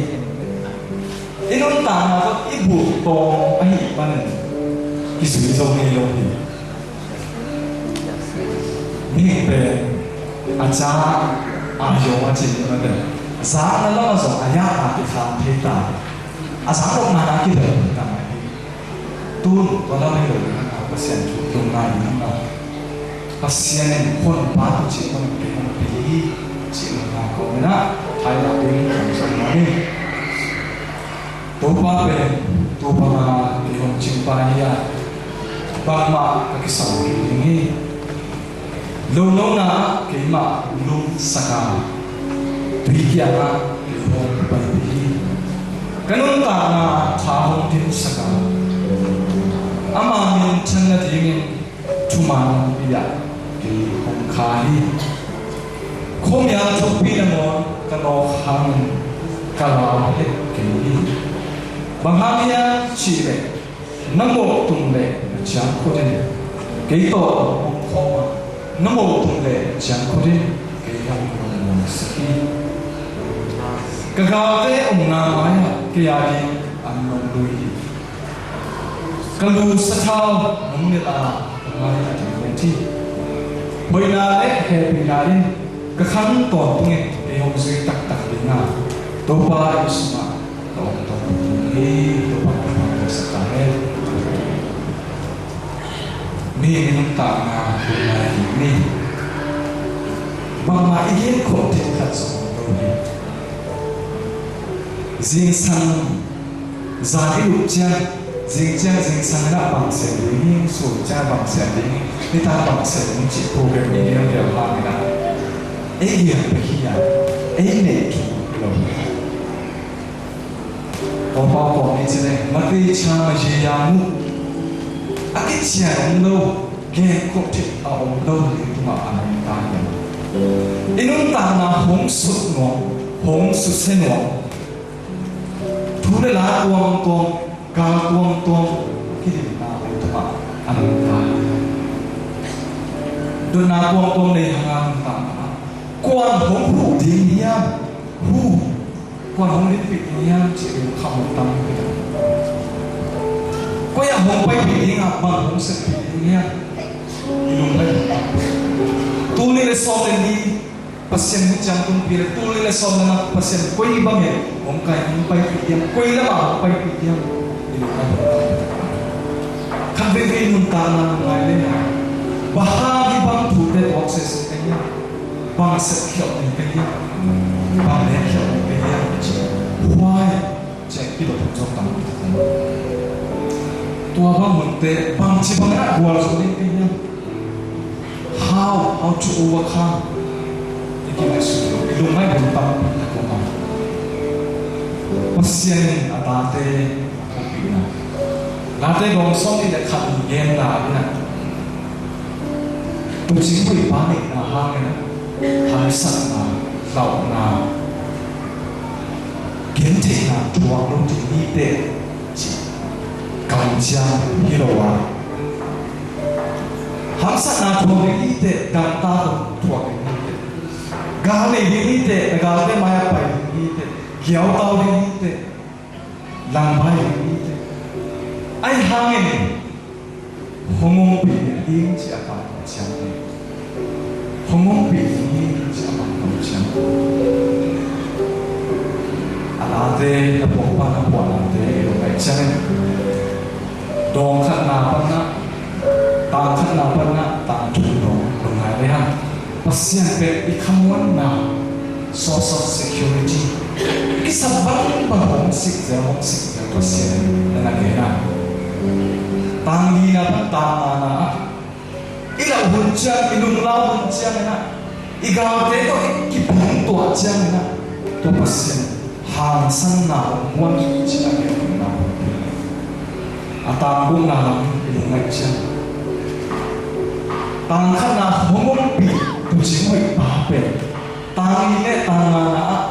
I nuntakna tawh i bulh tawm ahih manin kizui zo ngei lo hi. Mihing pen a ca a yawng a cin hi mate, zakna lam ah zong a yakna kikham thei ta. A zak nopna na kidel ta mah hi. Tun tua lam hi lo ding a, Pasian thu lungngai ding a, Pasian in Honpa tu cih hong pia hi cih lungngai kawm in ah, thailak ding hong zong mah hi. Topa pen tu bang a kei hong cingpa hi a, bangmah ka kisam kei ding hi. Lolona ah keimah lungsak a, tui kiangah kei hong paipih hi. Ka nuntakna tha hong dimsak a, ama minthan nadingin thuman hong pia kei hong kha hi. Khuamial thukpi nangawn ka nawk hangin ka lau het kei hi. Bang hang hiam cih leh na mawh tung leh na ciangkhut in kei tawh hong khawm a, na mawh tung leh na ciangkhut in kei hong lungmuang sak hi. Ka galte omna mai-ah kei a ding an nong lui hi. Ka lu sathau nong nilh a, ka ngai a ding hi. Hoihna le hehpihna in ka khang tawntungin kei hong zui taktak ding a, Topa i sungah ka om tawntung hi. Topa ka pangsak ta hen. Mi i nuntakna lungngai ding ni. Bangmah i gen khawh theih khat zong om lo hi. Zingsang zan i luh ciang, zing ciang zingsang in ah bang sem ding hi, sun ciang bang sem ding hi, nitak bang sem ding cih program i gen viau hangin ah ei gen pek hi a, ei neih thuk lo hi. Pawlpau kawng nih ci leng, Matthai cha maji yang uh a kician om lo, gen khawh theih a om lo leitung ah a nungta hi. I nuntakna hong sut nuam, hong susia nuam, thu le la tuamtuam, gal tuamtuam kidimna leitung ah a nungta hi. Dotna tuamtuam nei hang a nuntakna ah kuan hong huh ding hiam? Huh. Kuan hong lipih ding hiam cih lungkham hong tam hi. Koi ah hong paipih ding a, bang hong sepih ding hiam? I lung lai. Tul nih le sawm le nih Pasian hong ciangtunpih le tul nih le sawm le nih Pasian koi bangin hong kai, hong paipih hiam, koi lam ah hong paipih hiam? I lung lai. Khat veivei nuntakna ngai le na, bang hang hih bang thute tuak sese ka hiam? Bang sep khialh ding ka hiam? Bang len khialh ding ka hiam? Huai ciah kidop zong tam. Tua bang hunte bangci bangin ah gualzo ding ka hiam? How, how to overcome? I kim le sut i lungngai bun tam. Pasian in a tate a hopihna, Late dawng sawm nih le khat in genna in ah, tuucing huihpa neihna hangin ah hamsatna, hlauhna, gentheihna thuak lo ding hi teh, ci. Kamciam hi lo a, hamsatna thuak ding hi teh, gangta thuak ding hi teh, gal nei ding hi teh, na galte mai-ah pai ding hi teh, giautau ding hi teh, langbai ding hi teh. Ahi hangin hong ompih ding hi, ci a, Kamciam hi. Hong ompih ding hi, ci a, Kamciam. A late, na puakpa na puahnate i lungngaih ciangin, dawng khatna pan ah, tang khatna pan ah tang thum dawng lungngai le hang. Pasian pen i khamuanna, source of security. I kisap bangbang hong sik zel, hong sik zel Pasian in, na na gen a. Tang lina pan tang ngana ah i lauh hun ciang, i lunglau hun ciang inah, i galte tawh i kiphungtuah ciang inah, tua Pasian hangsanna hong muan cih a gen hun na hong pia. A tang gukna lam i lungngaih ciang, tang khatna hong ompih tuucing hoih pa pen tang li le tang ngana ah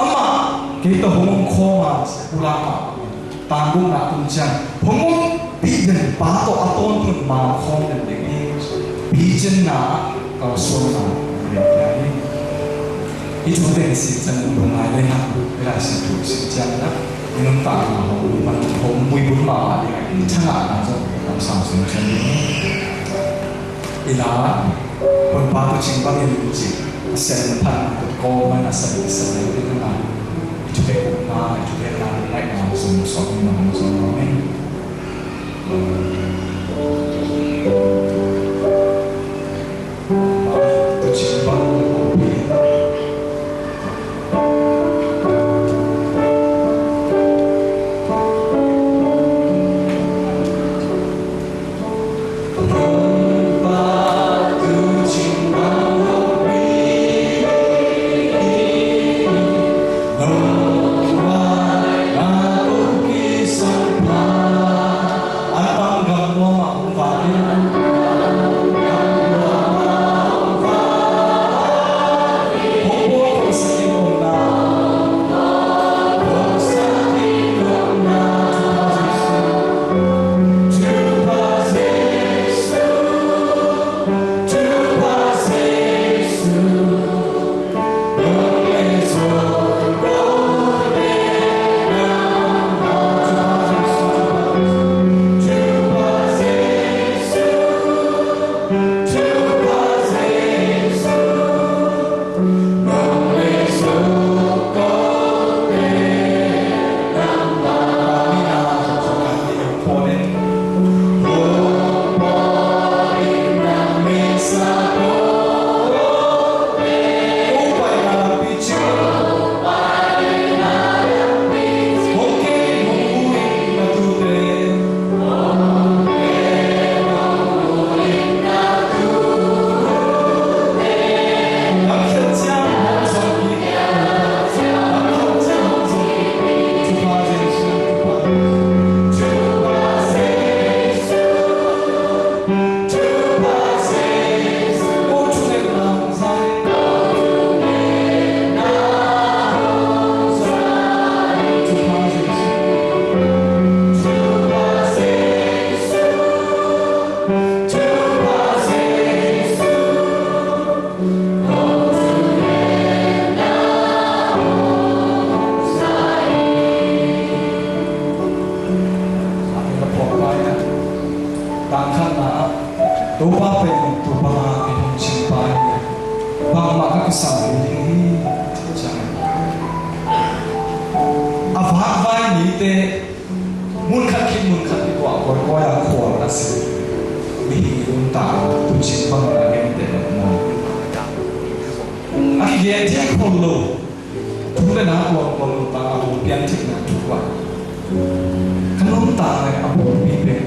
amah kei tawh hong om khawm a, ci pulak mah. Tang gukna tung ciang hong ompih den pa tawh a tawntung ma khawm den ding hi. Picinna ah kalsuanna a gen hi. Hih thu teng i sim ciang lungngai le hang, i Lai Siangtho i sim ciang inah i nuntakna hong muibun mahmah ding a, i thangahna zong kamsang sung ciang ding hi. I la Honpa tuucing bangin ci a sen phan kut kawm man a sen i sen lai ding a, i thupek ukna, i thupekna lungngaihna sung sawm in nong sawm nong in. Tang khatna ah, Topa pen tua banga kei hong cingpa hi, bangmah ka kisam lo ding hi, ci ciangin a vakvai mite mun khat khit mun khat i tuah kawikawi a khual a si. Mihing i nuntakna tuucing bangin a genteh lo maw? A kigen thei khol lo. Thu le la kuangkuang nuntak a hong pian theihna thu ah ka nuntak le a pumpi pen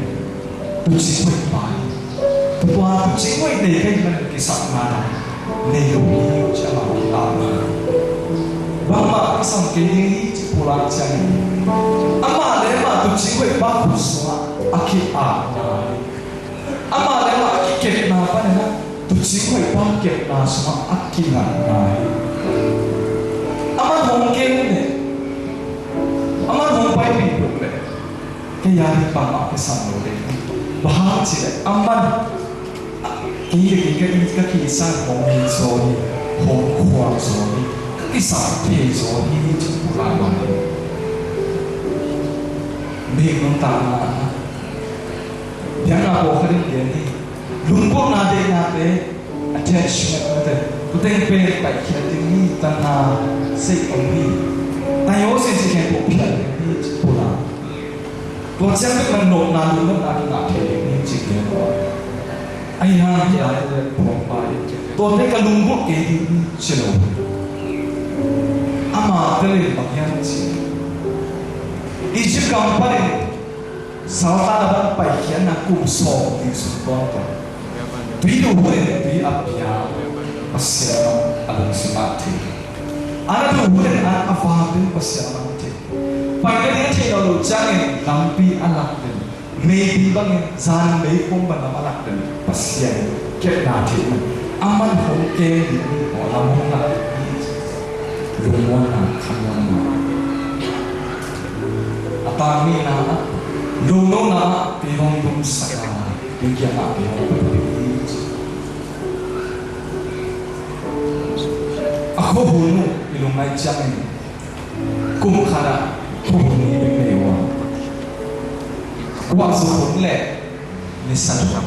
tuucing hoih pa hi. Tua tuucing hoih nei ka hih manin kisapna nei lo hi, ci amau kilamna. Bangmah kisam kei ding hi, ci pulak ciangin amah le amah tuucing hoih pa khut sungah a ki-apna hi. Amah le amah a kikepna panin ah tuucing hoih pa kepna sungah a kingakna hi. Aman hong kem leh, aman hong paipih peuh leh kei a ding bangmah kisam lo ding hi. Bang hang cih leh aman kei le kei ka, ka kisa hong hi zaw hi, hong khual zaw hi, ka kisam thei zaw hi, ci pulak mah hi. Mihing nuntakna ah biakna pawlkhat in gen hi. Lunggulhna deihnate, attachment te, tua teng pen paikhiat ding hi, tanha sei om hi. Tayo sei ci khempeuh phial ding hi, ci pulak. Tua ciang bek man nopna, lungnopna kingah thei ding hi, ci gen. Ahi hang hi a, pawlpa in, tuate ka lunggulh kei ding hi, ci lo. Amah tel in bang hiam cih leh Egypt gam panin Satan a ban paikhiatna kum sawm ni sung tawntung tui duh hun in tui a pia Pasian a lungsim ah thei. A na duh hun in a, a vak ding Pasian a man thei. Pai nading a theih lo lo ciangin lampi a lak ding. Meipi bangin zan meikuang ban lam a lak ding Pasian kepna thei man. A man hong kem ding aw, lam hong lak ding. Lungmuanna, khamuanna. A tang nihna ah lungnopna ah kei hong dumsak a, kei kiangah kei hong paipai hi. A khuahun uh i lungngaih ciangin kum khat ah khuahun nih bek nei uh a, guah zuk hun leh nisa thum.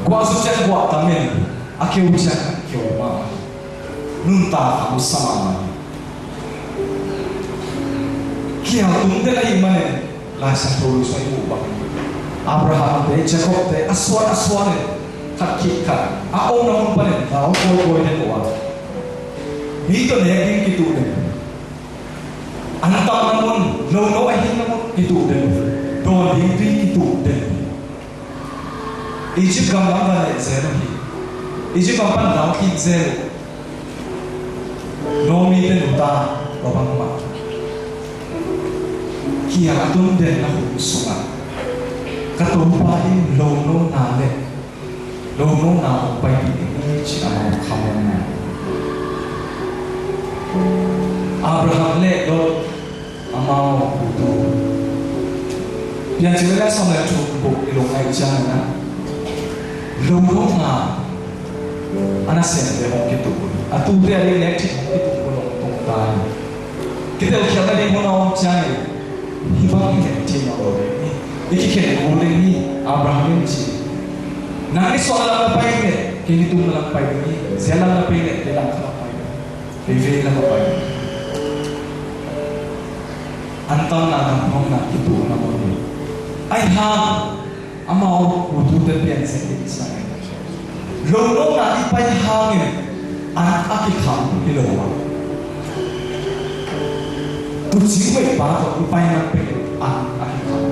Guah zuk ciang guah tam in, a keu ciang a keu mahmah. Nuntak kham sa mahmah. Kial tung den ahih manin Lai Siangtho Lai Siangtho i muh bang, Abraham te, Jacob te a suan a suan in khat khit khat a omna mun panin lau kawikawi den uh a, mi tawh nek ding kituh den, an tamna mun, lono a hinna mun kituh den, dawn ding tui kituh den. Egypt gam lam va leh zel uh hi. Egypt gam pan dal kik zel uh. Naomi te nuta va bangmah. Kial a tun denna hun sungah ka Topa in lonona le lonona hong paipih ding hi ci a, amau khamuanna. Abraham le Lot amau kutu. Piancil le sawm le thum buk i lungngaih ciangin a, lonona a nasemte hong kituh, a tute a ding nek thei hong kituh, hong tungta hi. Kitelkhialhna ding hun a om ciangin hih bang hi leh thei nawn lo ding hi. I kikhen kul ding hi. Abraham in ci, nang nisuahna lam na pai leh kei nitumna lam pai ding hi. Zia lam na pai leh kei Lamka lam pai ding hi. Kei vei lam na pai ding hi. An tamna, dam nuamna, kituhna mun hi. Ahih hang amau kutute piancil ding sa hi. Lonona i pai hangin an a kikham hi lo a, tuucing veikpa tawh i pai nak pen an a kikham.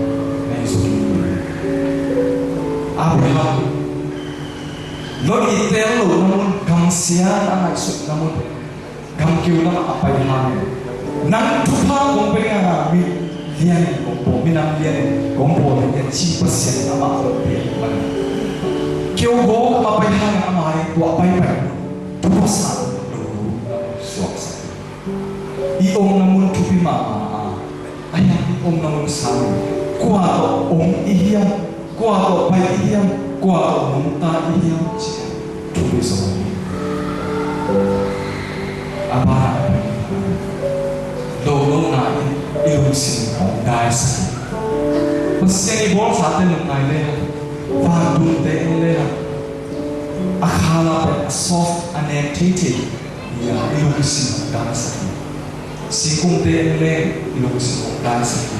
Nei zo hi. Abraham, Lot i tel lohna mun, gamsia a ngaihsutna mun, gamkeu lamah a pai hangin, nang thupha kong pia ding a, mi lianin kong bawl, minam lianin kong bawl ding hi, ci Pasian in amah hong pia ahih manin, keu gawp a pai hangin ama in tua a paipai thupha sa lo, suaksak. I omna mun thupi mahmah a, ahi hang i omna mun sangin kua tawh om i hiam, kua tawh pai i hiam, kua tawh nungta i hiam cih thupi zaw hi. A banah, lonona in i lungsim hong daisak hi. Pasian i bawlsate nungngai le hang, vantunte en le hang, a khala pen a soft, a nek theithei hi a, i lungsim hong daisak hi. Singkungte en leng i lungsim hong daisak hi.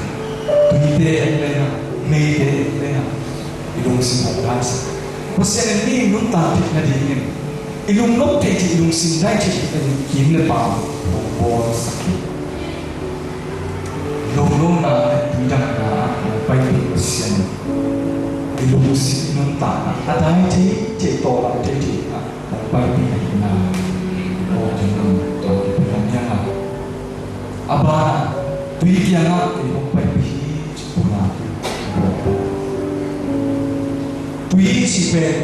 Tuite en leng a, meite en leng a, i lungsim hong daisak hi. Pasian in mi nuntak theih nadingin, i lungnop theih theih, i lungsim dai theih theih nading kim le paam hong bawlsak hi. Lonona le tuidamna ah hong paipih Pasian in i lungsim, i nuntakna a dai theithei, tawlnga theithei ah hong paipih ahihna. Aw, ken lam tawh kipia hiang a, a banah, tui kiangah kei hong paipih hi ci puna hi. Tui cih pen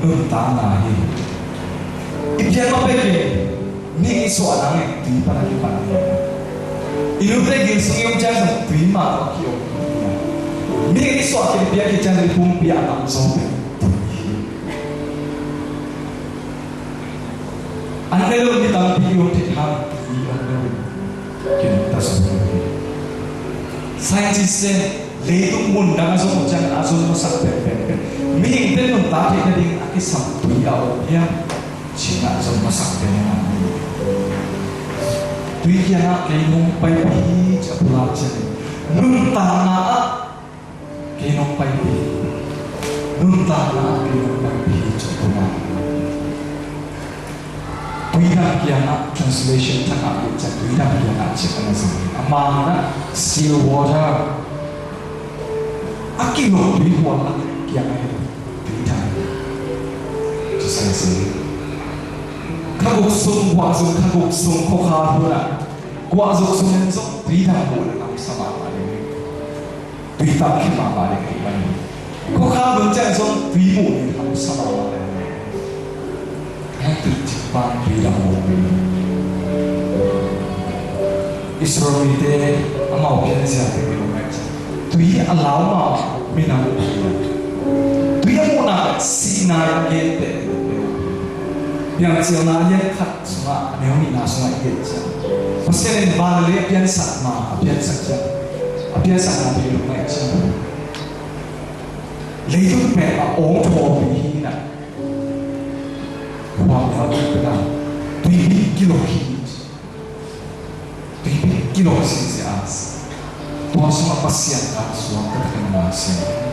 nuntakna hi. I pian mah bekin mihing i suah nang in tui pan a kipan hi. I nute gil sung i om ciang zong tui mah tawh a ki-om hi. Mihing i suah khit, i piak khit ciang i pumpi a tam zaw pen tui hi. An ne lo mi tampi i om thei hang, tui an ne lo. Kin ta sung hi. Scientist in leitung mun dang a zon uh ciang a zon masak penpen pen, mihingte nuntak theih nading a kisam tui a om hiam cih a zon masak pen a hi. Tui kiangah kei nong paipih hi ci a pulak ciangin, nuntakna ah kei nong paipih hi. Nuntakna ah kei nong paipih hi ci a pulak. Tuidam kiangah, translation thak ah i cih tuidam kiangah cih a na zang hi. A Bang na still water. A kilawh tui hual a kiang a hi lo. Tui dang. Just like say. Kha guk sung, guah sung, kha guk sung, khua kha hun a. Guah zuk sung in zong tui dang mu le kam sa mahmah le. Tui tam khe mahmah le kei mah hi. Khua kha hun ciang zong tui mu le kam sa mahmah le. Hih tui cik pan tui dang mu hi. Israel mite amau pianzia te mi lo ngai ciang tui a lau mah minam hi. Tui a muhna sihna in gen te. Piancilna a lian khat sungah a neu nihna sungah i gen ciang Pasian in van le a piansak ma a piansak ciang a piansakna mi lo ngai ciang leitung pen a awng thawpi hi na. Huam lau pen a tuipi kilawh hi. Tuipi kilawh sisia. Tua sungah Pasian ka suang ka takin na sian.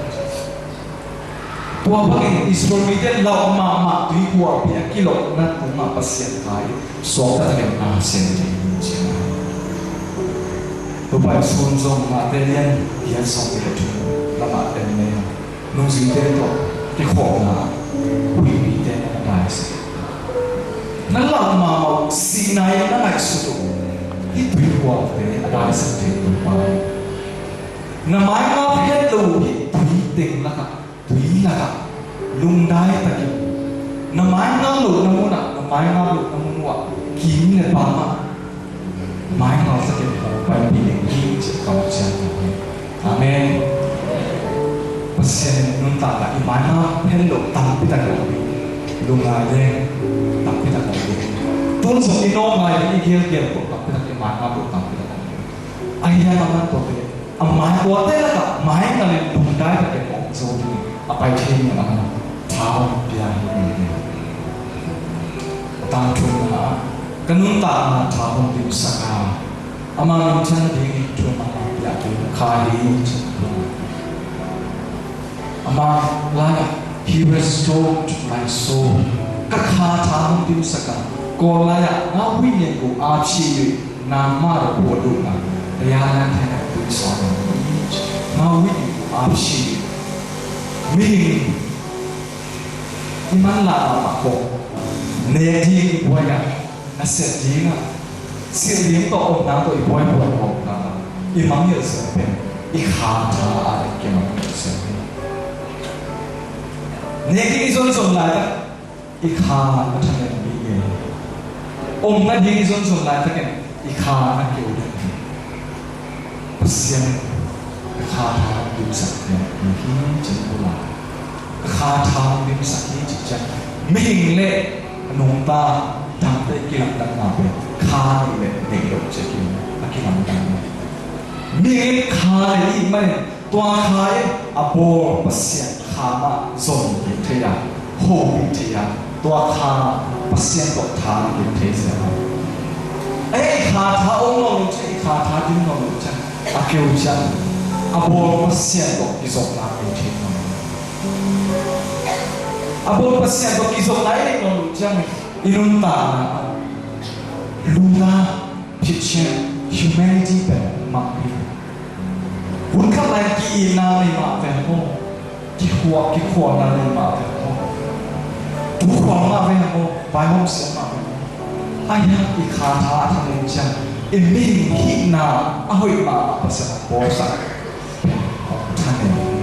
Tua bangin Israel mite lau mahmah tui hualpi a kilawhna tungah Pasian ka suang ka takin na sian. Tua pai sun zong mah te lian hian sawm le thum lamah ten ne. Nungzuite tawh kikhawmna huihpite na daisak. Na lau mahmah uh sihna in na ngaihsut uh hih tui hualte a daisak thei Topa. Na maingap het lo uh hih tui teng lakah tui lakah lungdai takin na maingap lohna munah na maingap lohna mun uh ah kim le pam ah Mai ngau sa kei hong pai pi ding hi ci a kamciam hi. Amen. Pasian in nuntakna i mai ngau hen lo tampi tak lo hi. Lungngai le tampi tak lo hi. Tun zong i nawk ngai ding i gilgel ko tampi tak i mai ngau lo tampi tak lo hi. Ahi hang a man ko te a mai kuate lakah mai ngalin lungdai tak in om zo ding a pai thei ni a man tha hong pia hi. Tang thumna ah ka nuntakna tha hong dimsak a, ama minthanna dingin thu mah piak ding kha hi ci. Ama lai-ah, "He restored my soul." Ka kha tha hong dimsak a, Kawl lai-ah, "Nga huih nen ko ap si yu, nangma ra ko lukna, ya nan thena tui sa na." Nga huih nen ko ap si yu. Mihing i manlah mahmah ko nek ding i buai a, na sep ding a, silh ding tawh omna tawh i buaibuai omna a, i mangngilh zel pen i kha tha a i kimangngilh zel hi. Nek ding i zonzon laitak i kha na thanem ding hi. Omna ding i zonzon laitakin i kha na keu ding hi. Pasian in ka kha tha hong dimsak hi, hi, hi, ci-in bula. Ka kha tha hong dimsak hi, ci ciang mihing le a nungta dangte kilamdanna pen kha nei le nei lo ci-in a kilamdanna. Mihing in kha nei i hih manin tua kha in a bawl Pasian kha mah zon ding thei a, ho ding thei a, tua kha Pasian tawh tha ding thei sia. Ei, i kha tha om nawn lo ciang, i kha tha dim nawn lo ciang, a keu ciang a bawl Pasian tawh kizopna ding thei nawn lo. A bawl Pasian tawh kizopna i neih nawn lo ciang i nuntakna ah lungna, phitchian, humanity pen mah hi. Hun khat lai ki-itna nei mah ve maw? Kikhuak, kikhuakna nei mah ve maw? Tukhuak mah ve maw? Vaihawm siam mah ve maw? Ahi hang i kha tha a thanem ciang i mihing hihna a hoih mahmah Pasian a bawlsak pen hong thanem hi.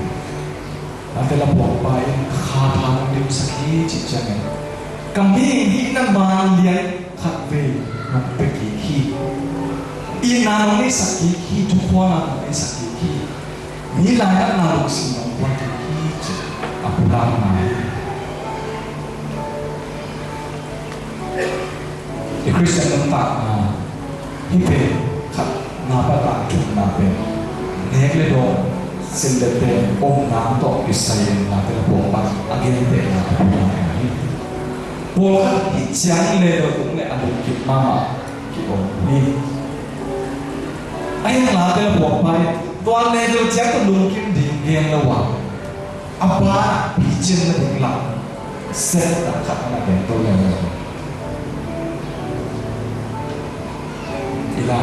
Nate la puakpa in ka kha tha nong dimsak hi cih ciangin ka mihing hihna maan lian khat vei nong pia kik hi. Itna nong neihsak kik hi, thukhualna nong neihsak kik hi. Mi lainatna lungsim nong puak kik hi ci a pulakna hi. I Khristian nuntakna hih pen khatna, pa tang thumna pen nek le dawn, silh le pen, omna tawh kisai-in nate la puakpa a gentehna a pulakna hi. Pawlkhat hih ciang level tung le a lungkim mahmah ki-om hi. Ahi hang nate la puakpa in tua level ciang tawh lungkim ding gen lo a, a banah picinna ding lam sepna khat na gen to leng lo. I la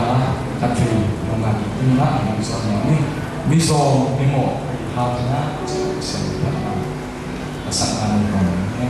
a, A thei nungak in ngah nang zong nang ni. Mizo mimawh a i hau na, siam phat na. A sak na nung kong ni.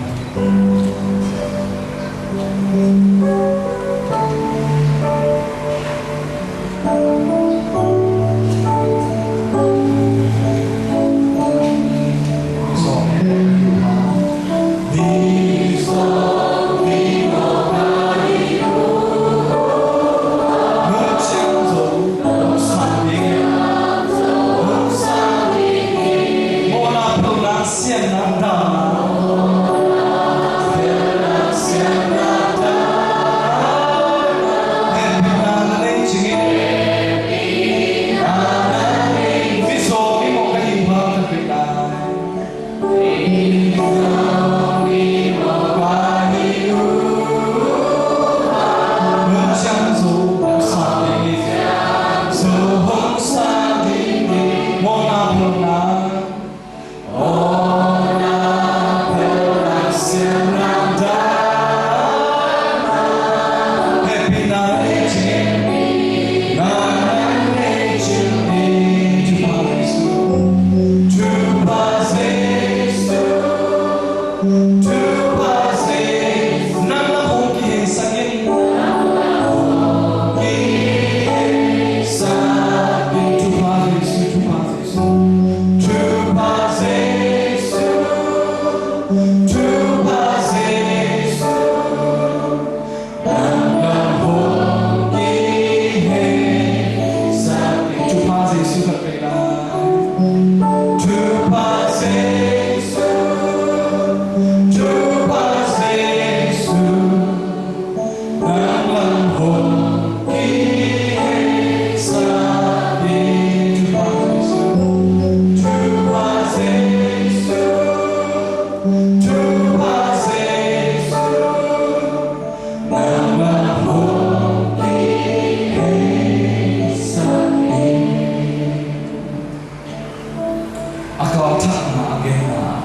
A kau thakna a genna,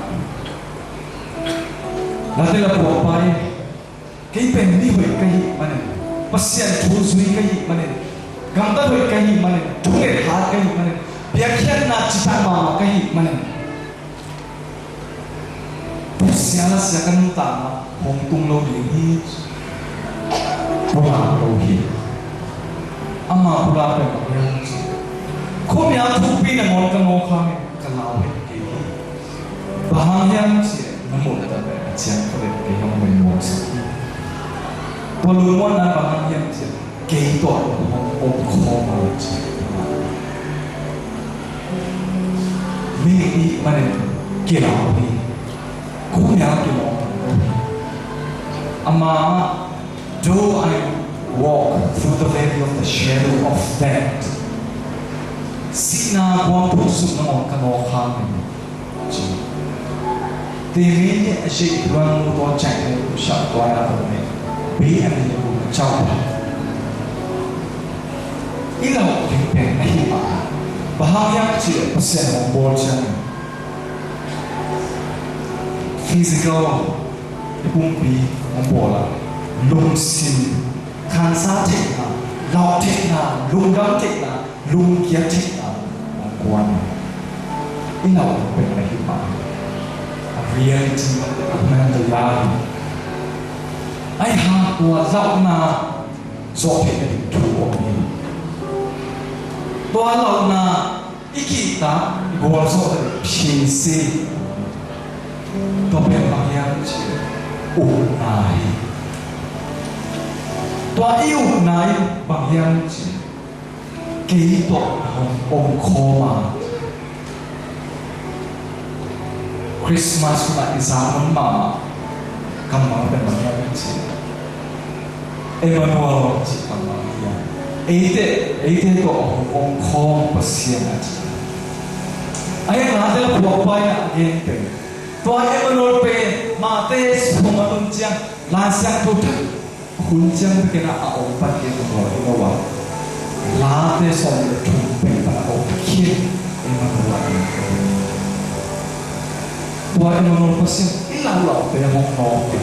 Late la puakpai, kei pen mi hoih ka hih manin, Pasian thu zui ka hih manin, gamtat hoih ka hih manin, thunget hat ka hih manin, piakkhiatna citak mahmah ka hih manin, sia la sia ka nuntakna hong tung lo ding hi. Pulak lo hi. Ama pulak pen bang hiam ci, khuamial thupi nangawn ka ngawk hangin ka lau het kei hi. Bang hang hiam ci, na muh tak pen a ciang ka pen kei hong muansak hi. Tua lungmuanna bang hang hiam ci, kei tawh na hong om khawm a ci. Mi i manin kilau hi. Khuamial kilau hi. Ama, though I walk through the valley of the shadow of death, sihna kuang phung sung nangawn ka ngawk hangin, ci. Timi nih a sih tuan mu tua cai ne u sha tua ya tua ne. Bi a ni u na chau. I lau ding pen a hi mah. Bang hang hiam ci, Pasian hong bawl ciang physical i pumpi hong bawl a, lungsim, khansa theihna, lau theihna, lungdam theihna, lungkia theihna hong kuan. I lau pen a hi mah. A reality, a hmang a lai. Ai ha, tua lauhna zawh theihna ding thu om hi. Tua lauhna i kihtak, i gualzawhna ding phisi. Tua pen bang hiam ci, upna hi. Tua i upna in bang hiam ci, kei tawh na hong om khawm a. Christmas hunah i zak hun mahmah kammal pen bang hiam ci, Emmanuel ci kammal hi a. Eite, eite tawh a hong om khawm Pasian a ci. A hi a, Late la puakpai in a gen pen, tua Emmanuel pen Mate sung a tun ciang Lai Siangtho thak hun ciang bekin a om pan Emmanuel i lo a. Late sawm le thum pen pan a om khin Emmanuel a om. Tua Emmanuel Pasian i lau laute hong nawk hi.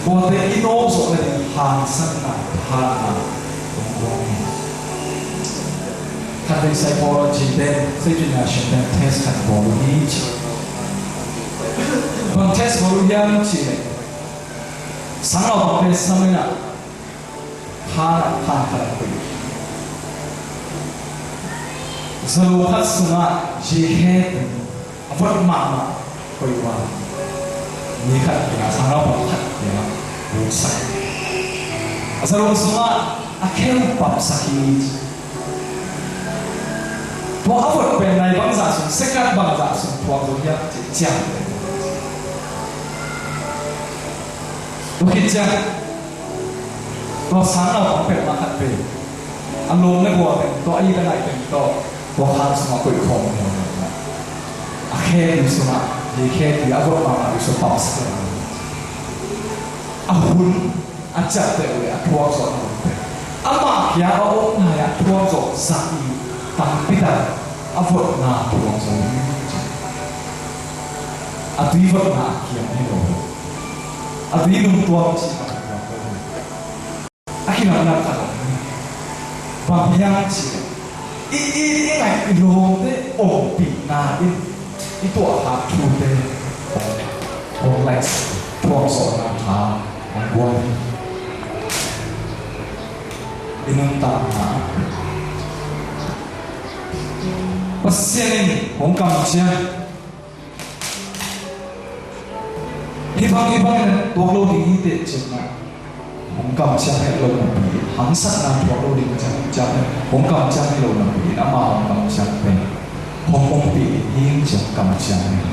Tuate i nawk zawh le ding hangsanna, hatna hong kuang hi. Khatvei psychology te, psychology te test khat bawl uh hi ci. Bang test bawl uh hiam cih leh, sangnaupangte sam in ah, kha, kha khat a koih. Zalo khat sungah zikhe a vot mahmah koih uh a, mi khat kiangah, sangnaupang khat kiangah buksak. A zalo sungah a kheu papsak hi. Tua a vot pen nai bangzah sung, second bangzah sung thuak zo hiam cih ciamteh. Tua khit ciang tua sangnaupang peuhmah khat pen a lawm le gual pen tawh, a it a nai pen tawh, tua khan sungah koih khawm hi lo. A khe sungah, zikhe a vot mahmah sung papsak hi. A hun a ciapteh uh leh a thuak zawh a hun pen, amah kia a om nai-ah thuak zawh zah i tampi tak a votna thuak zawh hi. A tui votna a kiam hi lo. A tui lungtuam cih a thuak lo hi. A kinaknak khat om hi. Bang hiam cih leh, i, i, i ngaih i lawmte ompihna in i tuahkhak thute hong, hong laih, thuak zawhna tha hong guan hi. I nuntakna ah Pasian in hong kamciam. Hih bang, hih bang in tuak lo ding hi teh ci-in ah hong kamciam het lo napi, haksatna thuak lo ding ciang, ciang hong kamciam het lo napi, amah hong kamciam pen hong ompih ding hi ci-in hong kamciam hi.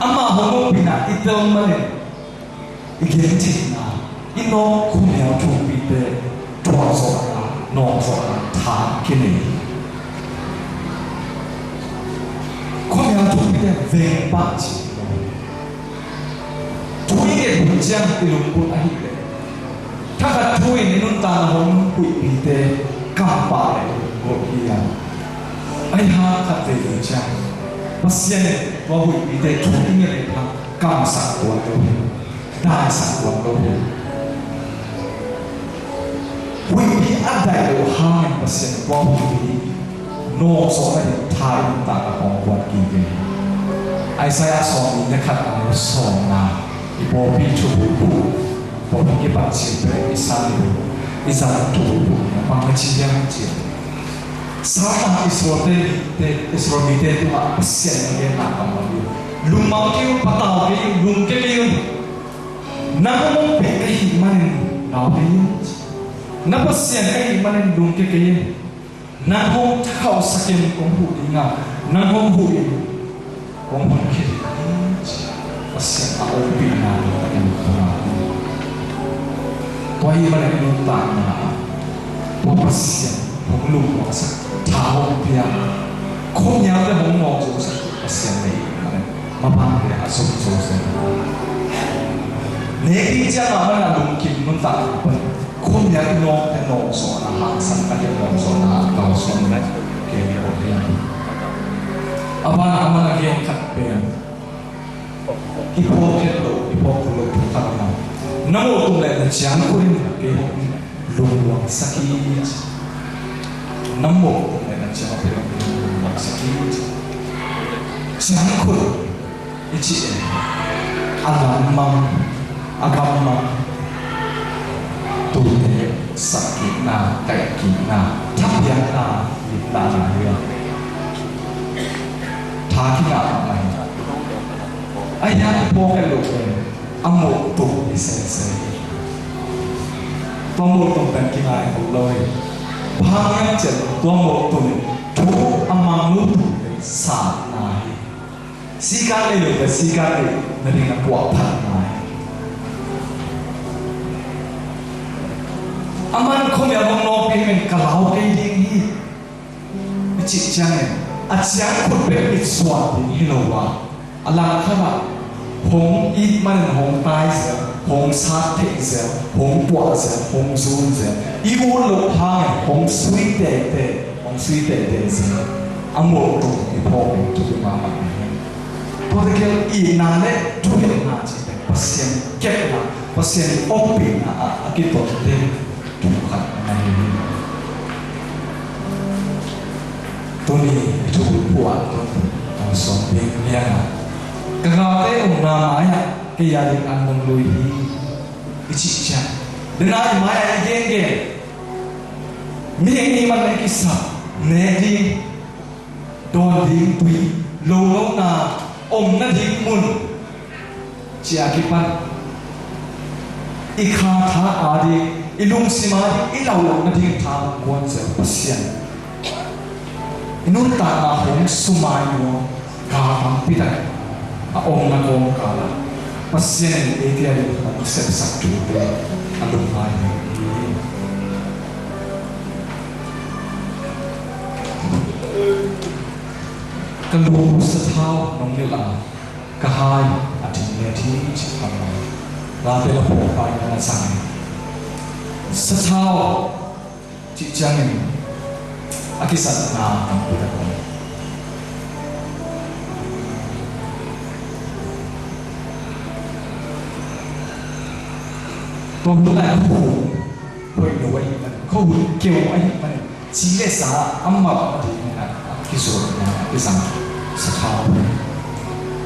Amah hong ompihna i tel manin i gentheihna, i nawk khuamial thumpite thuak zawhna, nawk zawhna tha kinei hi. Khuamial thumpite veng pah ci lo. Thu i nget hun ciang i lungput ahih leh, thakhat thu in i nuntakna hong huihpite kam pah leh i lungput hi a, ahi hang khatvei hun ciang Pasian in tua huihpite thu i nget leh hang kamsak tuan lo hi. Daisak tuan lo hi. Huihpi a daih loh hangin Pasian in tua huihpi nawk zawhna ding tha i nuntakna hong guan kik hi. Isaiah sawmnih le khat a neu sawmna, i pawlpi thupha, pawlpi kipat cil pen i san i, i zat thupha hi a, bang a ci hiam cih leh, Satan Israel te, te, Israel mite tungah Pasian in a genna bang hi. Lungmang kei un, patau kei un, lungkia kei un. Nang hong ompih ka hih manin lau kei in. Na Pasian ka hih manin lungkia kei in. Nang hong thakhauhsak in kong huh ding a, nang hong huh in kong honkhia ding hi, ci. Pasian a ompihna tawh a en puna. Tua ahih manin i nuntakna ah tua Pasian hong lungmuansak, tha hong pia, khuamialte hong nawk zosak Pasian nei ahih manin mapang le a sum zo zen. Nek ding ciang a man a lungkim nuntakna pan khuamial i nawkte nawk zawhna, haksat a hih nawk zawhna a kalsuan kei hi. A ban a man a gen khat pen, i phawk het loh, i phawk kul loh thu khat a, na mawh tum leh na ciangkhut in kei hong lungmuansak hi. Na mawh tum leh na ciangkhut in lungmuansak hi. Ciangkhut i cih in a lam mang, a gam mang, tuute sakkikna, kaihkikna, thapiakna hi, lahna hi a, tha kingah mahmah hi. Ahi hang i phawk het loh pen a mawh tum hi sese hi. Tua mawh tum pen kingai kho lo hi. Bang hang hiam cih leh tua mawh tum in thu a mang lo tum pen satna hi. Sikan nei lo pen sikan neih nading a puahphatna hi. Aman khuamial hong nawkpih in ka lau kei ding hi i cih ciangin a ciangkhut bek mitsuan ding hi lo a, a langkhat ah hong it manin hong tai zel, hong sat theih zel, hong puah zel, hong zun zel, i ut loh hangin hong sui tete, hong sui tete zel. A mawh tum i phawk in thupi mahmah hi. Tua tegel itna le thuhilhna cihte Pasian kepna, Pasian ompihna ah a kiton ding thu khat a hi hi. Tuni i thupha tawh tawh sawm ding liang a, ka galte omna mai-ah kei a ding an nong lui hi, i cih ciang, dena i mai-ah i gengen, mihing i man a i kisap, nek ding, dawn ding tui, lo lona, omna ding mun, ci-a kipan i kha tha a ding, i lungsim a ding, i lau lo nading tha kuan zel Pasian. I nuntakna hong sumai nuam, ka tampi tak a omna kawmkal ah Pasian in eite a ding hong sepsak thute a lungngai hi. Ka lu sathau nong nilh a, ka hai a ding le ding cih kha lo. Late la phuak pai na sang. Sathau cih ciangin a kisatna tampi tak om. Tua hun lai a hun hoih lo ahih manin, khuahun keu ahih manin, ci le sa a mawh a ding in a kizuatna a kizang sathau.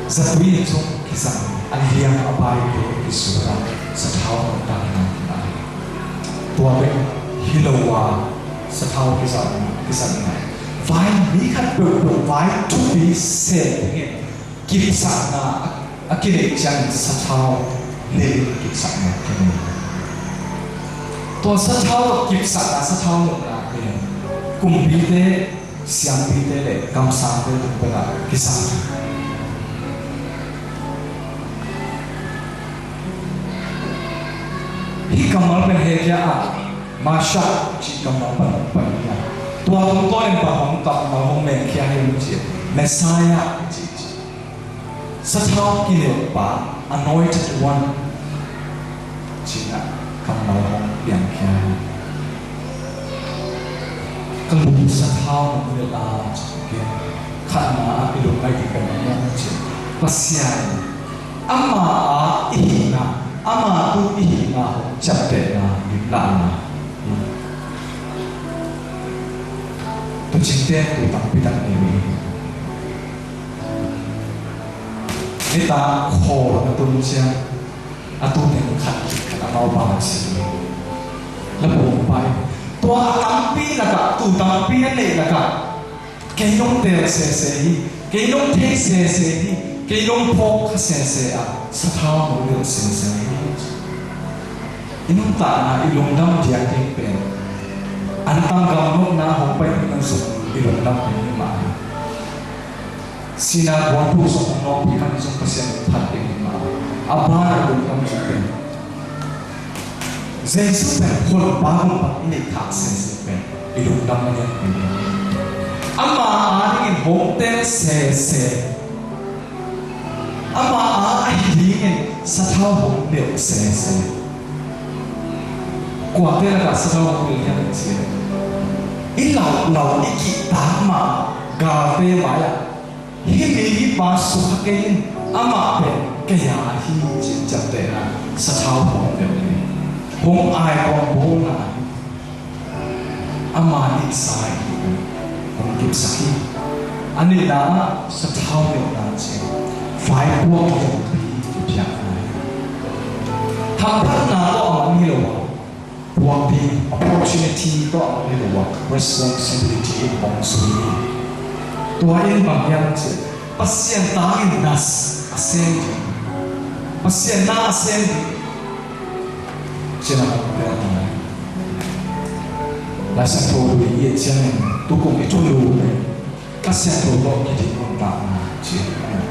Zatui in zong kizang, a liang a paite kizuat a sathau nuntakna hi a. Tua bek hi lo a sathau kizang, kizang na. Vai mi khat peuhpeuh vai thupi sem dingin kipsakna a kineih ciangin sathau lei kipsakna kinei. Tua sathau kipsakna, sathau nopna pen kumpite, siampite le kamsangte tung pekah kisam. Hih kammal pen Hebru ah Mashiach cih kammal pan, pan hi a. Tua tungtawnin bang hong kammal hong mengkhia hiam cih, Messiah cih, cih. Sathau kinilhpa, anointed one, ci-in a kammal hong piangkhia hi. Ka lu sathau nong nilh a, ci-in khatna ah i lungngaih ding pen bang hiam cih, Pasian ama a i hihna, ama tu i hihna hong ciaptehna, limlahna hi. Tuucingte tuu tampi tak nei uh hi. Nitak khawl na tun ciang a tuu teng khat khat amau bang a si hi. La pum pai. Tua a tampi lakah, tuu tampi na neih lakah, kei nong tel sese hi, kei nong thei sese hi, kei nong phawk kha sese a, sathau nong nilh sese hi. I nuntakna i lungdam diak ding pen antang gam nopna hong pai ding a zong i lungdam ding hi mah hi. Sihna kuan thu sung hong nawkpih khat zong Pasian in phat ding hi mah hi. A ban a lungdam ding pen Jesu pen honpa gumpa i neih thak sese pen i lungdam na ngiat pen. Ama a dingin hong tel sese, ama a ahi dingin sathau hong nilh sese. Kuate lakah sathau hong nilh hiam cih leh, i laulau i kihtak mah galte mai-ah, hih mi hih pa sukha kei in, amah pen kei a hi, ci-in ciaptehna sathau hong nilh hi. Hong ai hong bawlna hi. Ama nihsa hi, hong kipsak hi. A nihna ah sathau nilhna ci-in vaipuak hong pi kiphiatna hi. Hamphatna tawh a man hi lo a, puak ding opportunity tawh a man hi lo a, responsibility in hong zui hi. Tua in bang hiam cih leh Pasian tangin na a sem ding, Pasian na a sem ding cih na hong piak hi. Lai Siangtho lui i et ciangin tukum i thulu pen Kha Siangtho tawh kidim nuntakna ci,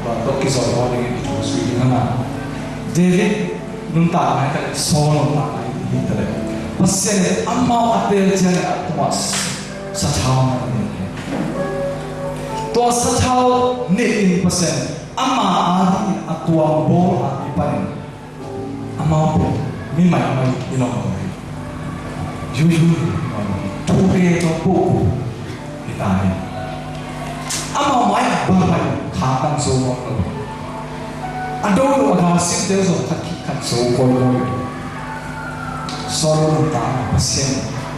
tua tawh kizawh tawh dingin i thu zui ding a ngah. David nuntakna hi ta leh, Saul nuntakna hi ta leh, Pasian in amau a teel ciangin a tungah sathau na nei hi. Tua sathau nei in Pasian ama a dingin a tuam bawl a i panin amau pen mi maimai i lawm lo hi. Yuyu hi, thu ke tawh puhku hi ta hi. Amau mai bang pai khak kan zo mawk lo. A do lo a ga simte zong khat khit khat zo kawikawi. Solomon ta Pasian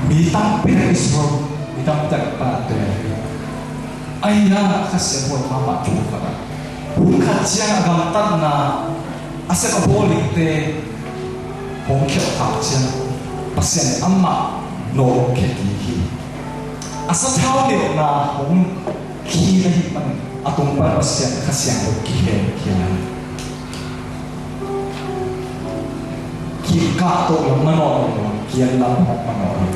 mi tampi tak Israel mi tampi tak pan a tel hi. Ahi hang Kha Siangtho mahmah thu khat ah, hun khat ciang a gamtatna a sep a bawl dingte hong khialh khak ciang Pasian in amah nawh hong khia kik hi. A sathau nilhna hong khin ahih manin a tung pan Pasian Kha Siangtho kihel khin a hi. Kikah toh lam manawh lo, kian lam hong manawh lo.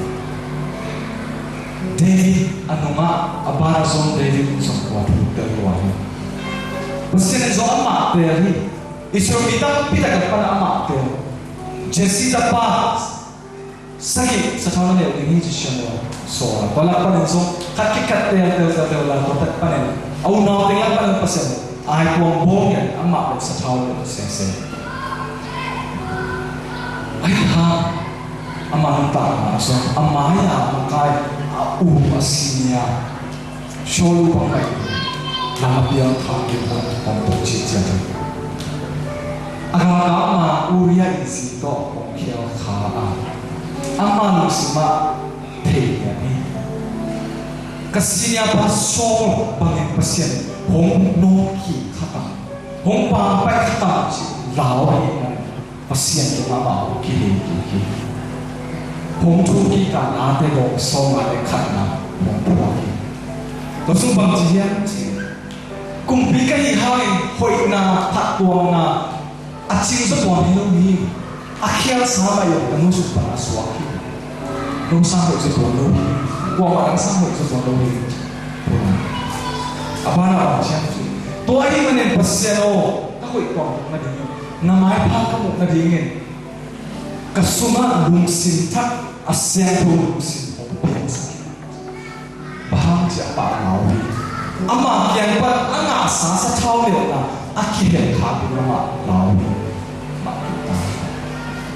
David a nungah a ban a zong David in zong tua thu tel lua hi. Pasian in zong amah tel hi. Israel mi tampi tak a pan amah tel. Jesse tapa sagih sathau na nilh ding hi ci siam lo. Sawl a tua lak panin zong khat khit khat tel tel tel tel la tua tak panin a unau teng lak panin Pasian ai kuang bawng in amah pen sathau nilh sese. Ahi hang ama nuntakna ah zong a mai-a makai a u a senior Saul bang mah lam a piang kha kei hong hong tung cih ciat hi. A galkap ma Uriah in zi tawh hong khial kha a, ama lungsim ah thei lian hi. Ka senior pa Saul bangin Pasian hong nawngkik kha tam, hong pampai kha tam cih lau ahih manin Pasian tungah amah hong kihei kik hi. Hong thuk kik a, Late bung sawmnga le khatna hong phuak hi. Tua sung bang ci hiam cih leh, kumpi ka hih hangin hoihna, phattuamna a cing zaw tuan hi lo hi. A khialsa mah in ka nu sung pan a suak hi. Nong sang hoih zaw tuan lo hi. Kuamah nang sang hoih zaw tuan lo hi. A banah bang ci hiam cih leh, tua ahih manin Pasian aw, ka hoih tuan nadingin, na maipha ka muh nadingin ka sungah lungsim thak, a siangtho lungsim hong piangsak in. Bang hang cih leh amah lau hi. Ama kiang pan a ngahsa sathau nilhna a kihel khak in amah lau hi. Mah kik ta.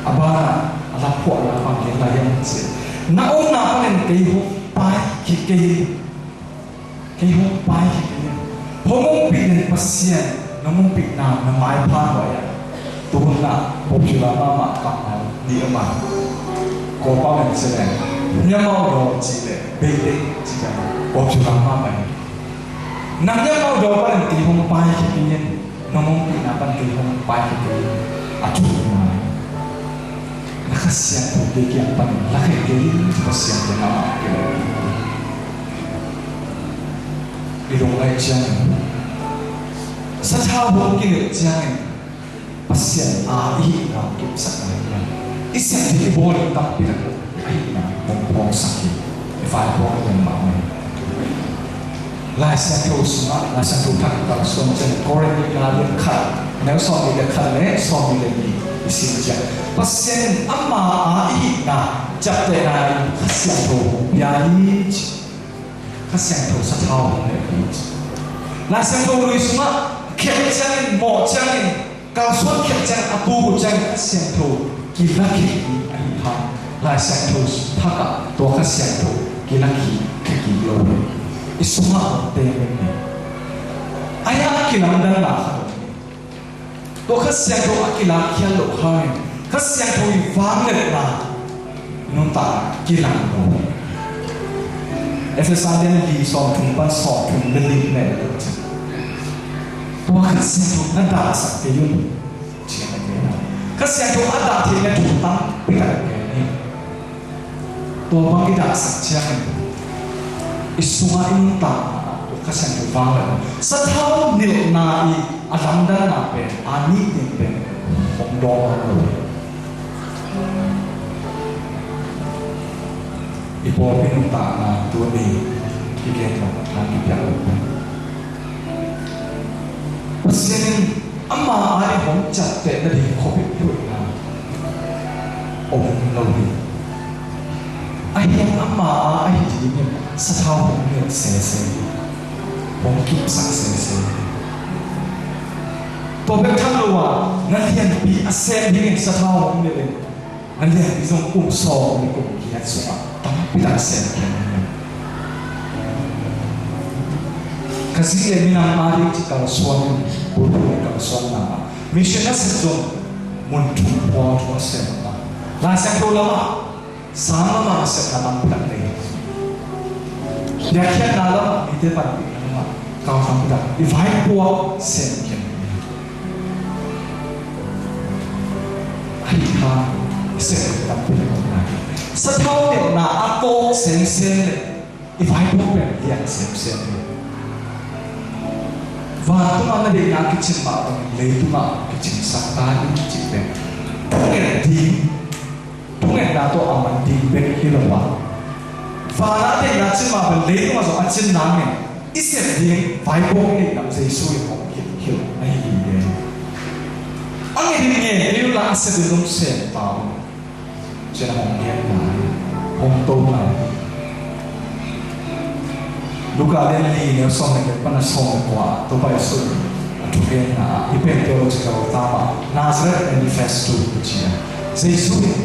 A banah a laphuahna bang gen lai hiam cih leh, na omna panin kei hong pai khia kei in. Kei hong pai hi kei in. Hong ompih in Pasian, nong ompihna na maipha nuai ah. Tuhun ah popular mahmah kammal nih om a, Kawlpau in ci leh niamau daw cih leh beidek cih pen popular mahmah hi. Nang niamau daw panin kei hong pai hi kei in. Nong ompihna pan kei hong pai hi kei in. A thuk ngai. Na Kha Siangtho kei kiang panin la khen kei in. Pasian kiangah amah kei leh. I lungngaih ciangin, sathau hong kinilh ciangin Pasian a i hihna hong kipsak ahih manin i sep ding i bawl ding tampi tak ahihna hong phawksak hi. I fai phawk hi mahmah hi. Lai Siangtho sungah, Lai Siangtho Thak kalsuan ciang Korin nihna lian khat, neu sawmnih le khat le sawmnih le nih i sim ciang, Pasian in ama a i hihna ciaptehna in Kha Siangtho hong pia hi ci. Kha Siangtho sathau hong pia hi ci. Lai Siangtho lui sungah khel ciangin, mawh ciangin, kalsuan khel ciangin, a pu uh ciangin Kha Siangtho kilakkhia hi. Ahi hang Lai Siangtho Thak ah tua Kha Siangtho kilakkhia kik lo hi. I sungah hong teng hi. Ahi hang a kilamdanna khat om hi. Tua Kha Siangtho a kilakkhia loh hangin Kha Siangtho i vangliatna nuntak kilang lo hi. Efesa lian li sawmthum pan sawmthum le li na et leh, tua Kha Siangtho na dahsak kei un. Kha Siangtho a dah theihna thu tampi tak a gen hi. Tua bang i dahsak ciangin i sungah i nuntakna ah Kha Siangtho vang lo. Sathau nilhna i a lamdanna pen, a nih ding pen hong dawng lo. I pawlpi nuntakna tuni i gen lo, hong kipiak lo pen Pasian in ama a ding hong ciapteh nading khuapih huihna om lo hi. Ahi hang ama a ahi dingin sathau hong nilh sese hi. Hong kipsak sese hi. Tua bek tham lo a, na lianpi a sem dingin sathau hong nilh in, na lianpi zong kum sawm le kum giat sungah tampi tak sem khin hi. Ka zi le minam a ding ci kalsuan, bulphuh le kalsuanna ah mission nasep zong mun thum pua thum a sem a, Lai Siangtho lamah sang lamah nasepna tampi tak nei hi. Biakpiakna lamah mite panpihna lamah Sathau tampi tak i vaipuak semkhiat hi. Ahi hang i sep tampi tak om lai. Sathau nilhna a tawk semsem le i vaipuak pen lian semsem hi. Vantungah na deihna kicing mah bangin leitungah kicingsak ta in cih pen thunget ding, thungetna tawh a man ding bek hi lo a, vanah a deihna cin mah bangin leitungah zong a cin nangin i sep ding vaipuak i neih lam Jesu in hong hilh ahi hi. A nget in ngen kei unla a sep in zong sem ta un. Cih a hong genna hi, hong tona hi. Luka lian li neu sawm le khat pan a sawm le kua, Topa Jesu a thugenna ah hih pen theological term ah Nazareth Manifesto ci a, Jesu in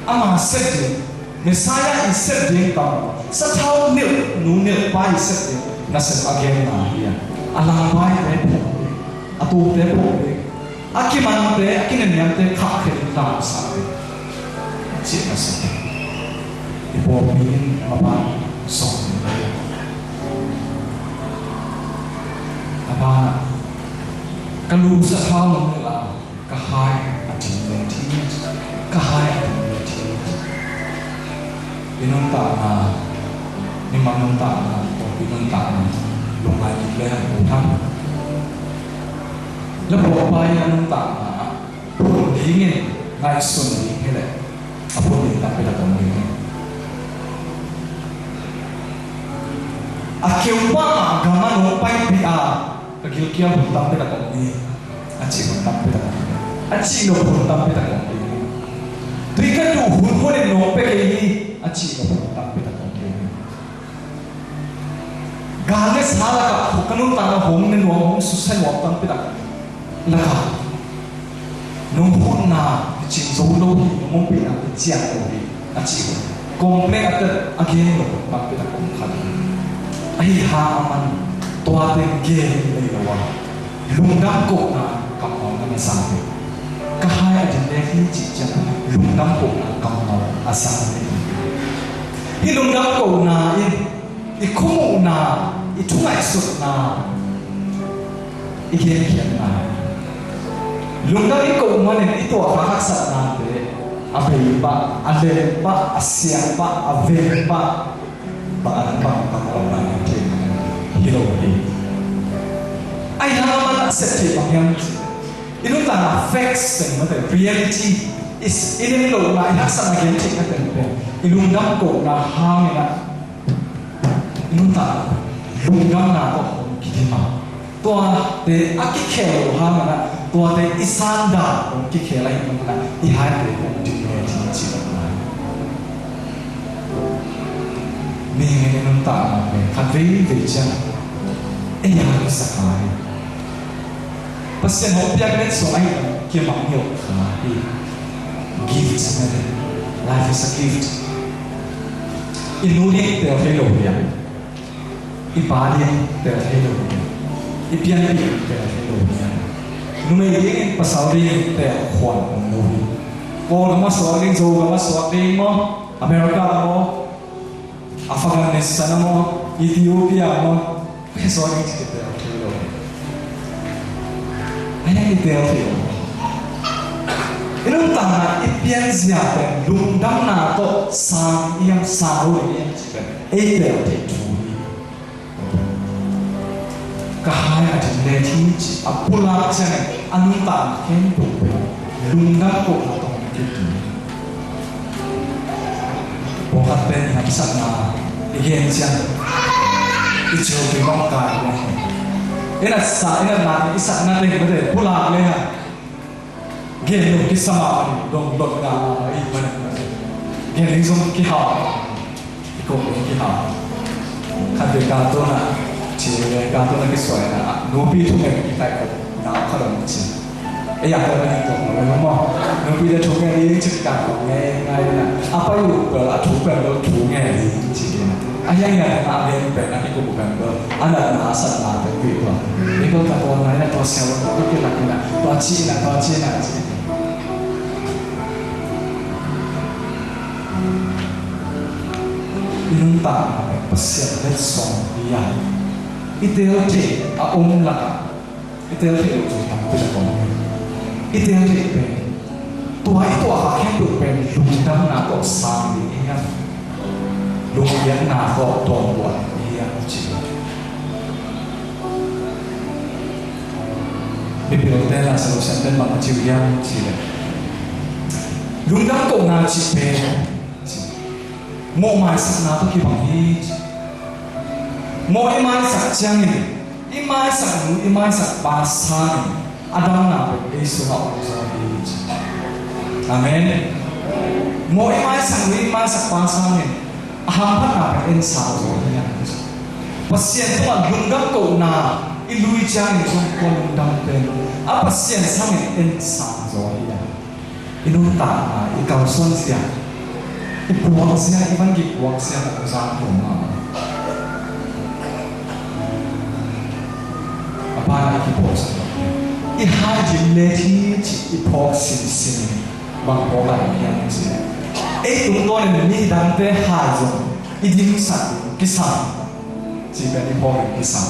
ama sep ding, Messiah i sep ding tawh sathau nilh nu nilh pa i sep ding nasep a genna hi a, a langbaite phawk ding, a tuukte phawk ding, a kimante, a kinenniamte khahkhia in lamsang ding cih nasep hi. I pawlpi in maban sawm ding hi. A banah ka lu sathau nong nilh a, ka hai a din le thei, ka hai a din le thei. I nuntakna, mimal nuntakna, pawlpi nuntakna lungngai kik le hang uh hang. La pawlpa in a nuntakna ah phun dingin ngaihsun ding hi leh a phun ding tampi tak om ding hi. A keu pah mah gam ah nong paipih a, ka gilkial hun tampi tak om ding hi, a cih hun tampi tak om ding hi, a cih lo hun tampi tak om ding hi. Tui ka duh hun hunin nong pia kei hi, a cih lo hun tampi tak om ding hi. Gal le sa lakah ka nuntakna hong ne nuam, hong susia nuam tampi tak lakah nong hutna hi cing zo lo hi, nong ompihna hi cian lo hi, a cih hun complain a tel a gen lo tampi tak om kha hi. Ahi hang a man tua teng gen nei lo a, lungdam kohna kammal na na zang hi. Ka hai a din le thei cih ciang lungdam kohna kammal a zang hi. Hih lungdam kohna in i khua muhna, i thu ngaihsutna, i genkhiatna, lungdam i koh manin i tuahkhak haksatnate a bei pah, a lem pah, a siang pah, a veng pah, bang a bang bang a om lai hi lo hi. Ahi hang a man a sep theih bang hiam cih leh i nuntakna facts teng mate, reality, i s-, i lim lohna, i haksatna gen theihna teng pen i lungdam kohna hangin ah i nuntakna lungdamna tawh hong kidim a, tuate a kikhel loh hangin ah tuate i sandan hong kikhel ahih manin ah i haite hong dim le thei cih bang lai. Mihing in i nuntakna pen khat veivei ciang ei a kisak hi. Pasian hong piak den sung ahi kimang hi kha hi. Gift na hi. Life is a gift. I nu ding tel thei lo hi a, i pa ding tel thei lo hi a, i pianpih ding tel thei lo hi a, numei ding in pasal ding tel khuan om lo hi. Kawl gam a suak ding, Zo gam a suak ding maw, America maw, Afghanistan maw, Ethiopia maw, Phe suak in ci kitel thei lo. A hiang i tel thei lo. I nuntakna i pianzia pen lungdamna tawh sang i hiam, sang lo i hiam ci pen ei tel thei thu hi. Ka hai a din le thei ci a pulak ciangin a nuntakna khempeuh pen lungdam kohna tawh hong kidim. Pawlkhat pen i haksatna i gen ciang i cil tui bang kai le, i natsa, i natna i sakna teng mate pulak le hang gen lo kisa mah bangin dong dot ngah ngah mah i hih manin mate gen ding zong kihau, i kong ding kihau. Khatvei cartoon ah, ci le cartoon ah kisuai na ah nupi thungen i kaih kong na khat om ci. Ei a kong na ding kong lo maw? Nupite thungen ding ci kong ngai ngai na. A pai uh bel a thu pen bel thungen ding ci ding na. A hiang hiang na a gen pen a kikup pen bel a natna a satna pen pi tua. Ei bel ka tua ngai na, tua sial lo ka kilak na, tua ci na, tua ci na ci. I nuntakna pen Pasian letsong hi a, I tel theih a om lakah, i tel theih loh cu tampi tak om hi. I tel theih pen, tua i tuahkhak khempeuh pen lungdamna tawh sang ding hi hiam? Lungkiatna tawh dawnvuah ding hi hiam ci hi. Mipilte la Silosen pen bang a ci uh hiam cih leh, lungdam kohna cih pen, ci, mawh maisakna tawh kibang hi, ci. Mawh i maisak ciangin i maisak nu, i maisak pa sangin a damna pen ei sungah om zaw hi, ci. Amen. Mawh i maisak nu, i maisak pa sangin a hamphatna pen en sang zaw hi, ci. Pasian tungah lungdam kohna i lui ciangin zong tua lungdam pen a Pasian sangin en sang zaw hi. I nuntakna, i kalsuan zia, i puak zia, i van kik puak zia, a zang tua ma. A banah i kipuaksak lo. I hai dim le thi cih i phawk sinsin bang phawk a hiam cih leh, ei tungtawnin midangte hai zong i dimsak ding kisam. Cih pen i phawk in kisam.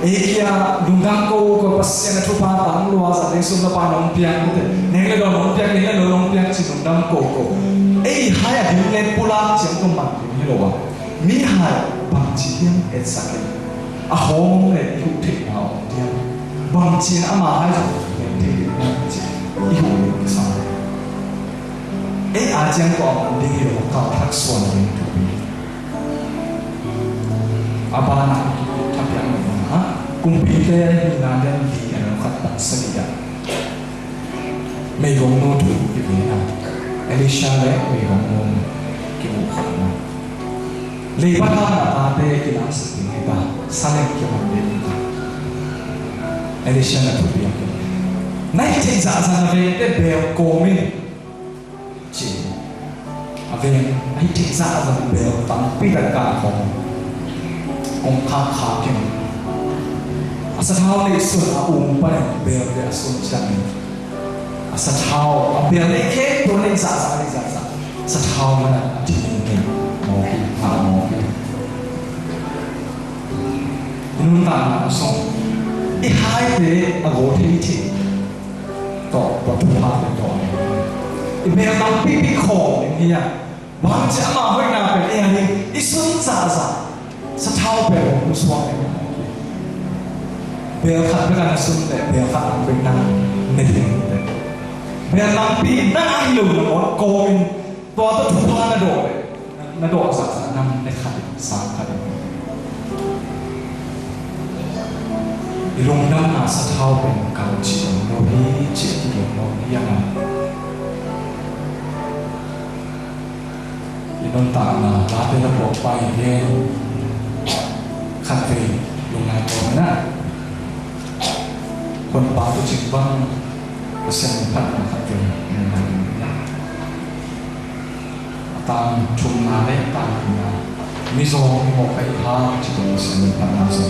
Ei kia lungdam ko ko, Pasian a thupha tang lua, za ding sum na pa nong piak, neng le dawn nong piak, neng le dawn nong piak, ci lungdam ko ko. Ei hai a dim le pulak ciang ko man ding hi lo a. Mi hai bangci hiam etsak in, a hawng le i huh theihna om diam? Bangci in ama hai zong neng thei ding hiam ci i huh ding kisam. Ei a ciang ko a man ding hi lo a, kal thak suan ding thupi. A banah i kipit thapiak lo bangah, Kumpite nihna lian li a neu khat pan sagih ah meigongnu thu i ve a, Elisha le meigongnu kimuh khatna. Leiba tana tate kilangsak ding hi ta, saleng kiman ding hi ta. Elisha na thupiak in, na hih theih zahzah na vengte beel kawm in, ci. A veng a hih theih zahzah beel tampi tak kah khawm, kong khakkhak in, a sathau neih sun a um panin beelte a sun ciangin, a sathau a beel neih khempeuh neih zahzah, neih zahzah, sathau manah a thim in neih mawk hi, ngah mawk hi. I nuntakna a sung i haite a gaw thei thei tawh, tua thupha pen tawh i beel tampipi khawm ding hi a, bangci ama hoihna pen ei a ding i sun zahzah sathau pen hong pusuak ding. Beel khat bek a na sun leh beel khat bek nang ne ding hi teh. Beel tampi nang a hi lo na mawk kawmin tua tawh thupha na dawh leh, na dawh zahzah nang ne khat in, sang khat in. I lungdamna sathau pen kal cih om lo hi, cih kidong lo hi a. I nuntakna late na puak pai hi. Khatvei lungngai kawm in a, honpa tu cing bang Pasian phatna khatvei lungngai kawm in a. A tang thumna le a tang nihna, Mizo mi mawk ka hi hang, ci tawh Pasian phatna zo.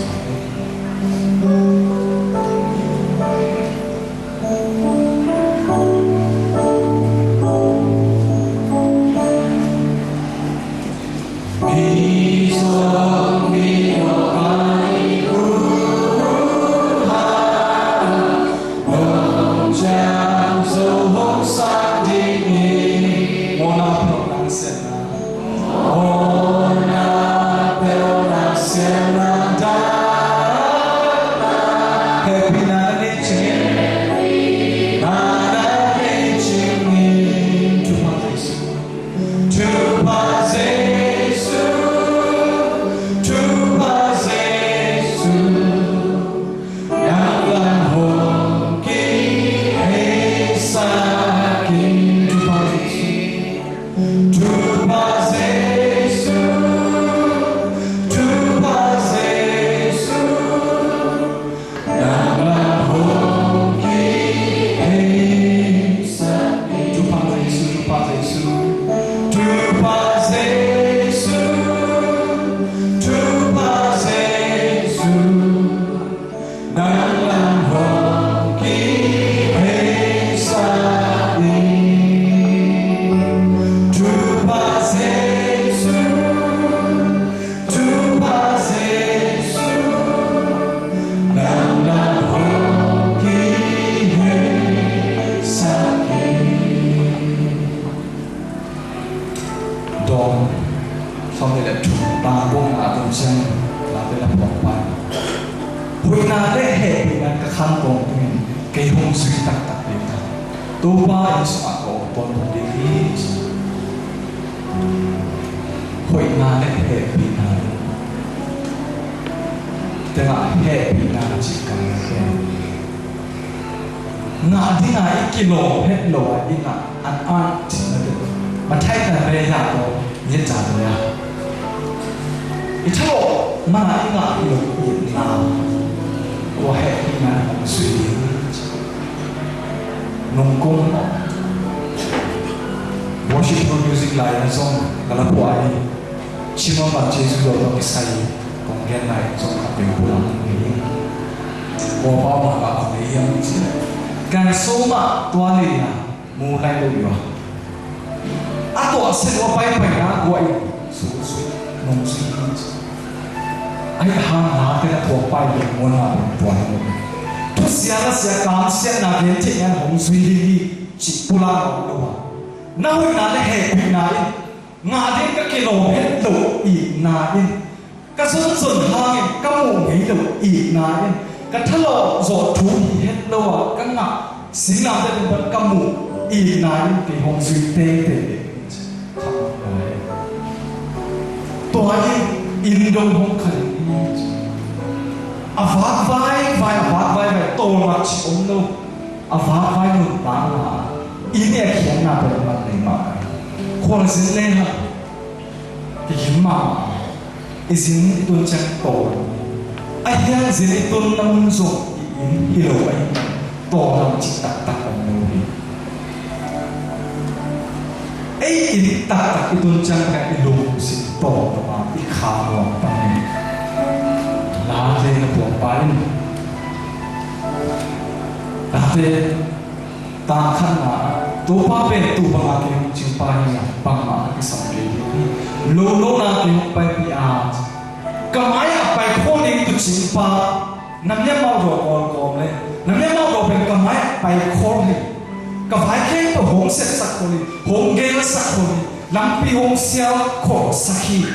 Tangkawng tungin kei hong zui taktak ding ta. Topa inn sungah ka om tawntung ding hi. Hoihna le hehpihna, tengah hehpihna cih ka ngen. Ngah dingah i kilawm het lo a i ngah an an cihna deuh. Mathaih tan ve ya ko. Ngiat ta tua i thalawh mana i ngah i lo itna, tua hehpihna in hong zui ding. Nungkum worship music lai na zong ka la pua hi. Chima pan Jesu lo tawh kisai kong gen lai zong ka peuh pula hong hi. Kua pau mah ka kong hi hiam ci. Kan so mah tua lei na mu lai lo ua. A tuah set ua paipaina guah in su su nung su hi. Ai hang na te na tua pai lo muan na tua hi lo. Thusia la sia kam sia na gen thei ngan hong zui hi hi. Ci pula lo ua. Na hoihna le hehpihna in ngah ding ka kilawm het lo itna in, ka zunzun hangin ka muh ngei lo itna in, ka thalawh zawh thu hi het lo a ka ngah singlamteh tung pan ka muh itna in kei hong zui tengteng ding. Tua in inn dong hong kha ding hi. A vak vaivai, a vak vaivai tawlnga ci om lo. A vakvai nuntakna i nek khiatna pen man nei mah. Khualzin le hang kigim mahmah. I zin i tun ciang tawh lo. A hiang zin i tunna mun zong i inn hi lo ahi. Tawh lam cih taktak om lo hi. Ei inn taktak i tun ciang kha i lungsim tawh lo a i kha nuam pang hi. Late na tuam pa in Tate, tang khatna, Topa pen tu banga kei hong cingpa hi a, bangmah a kisam kei ding hi. Lo lona kei hong paipih a, ka mai a pai khol ding tu cingpa, na miamau daw kawlkawm le, na miamau daw pen ka mai a pai khol hi. Ka vai khempeuh hong sepsak khol hi, hong gelsak khol hi, lampi hong sial khol sak hi.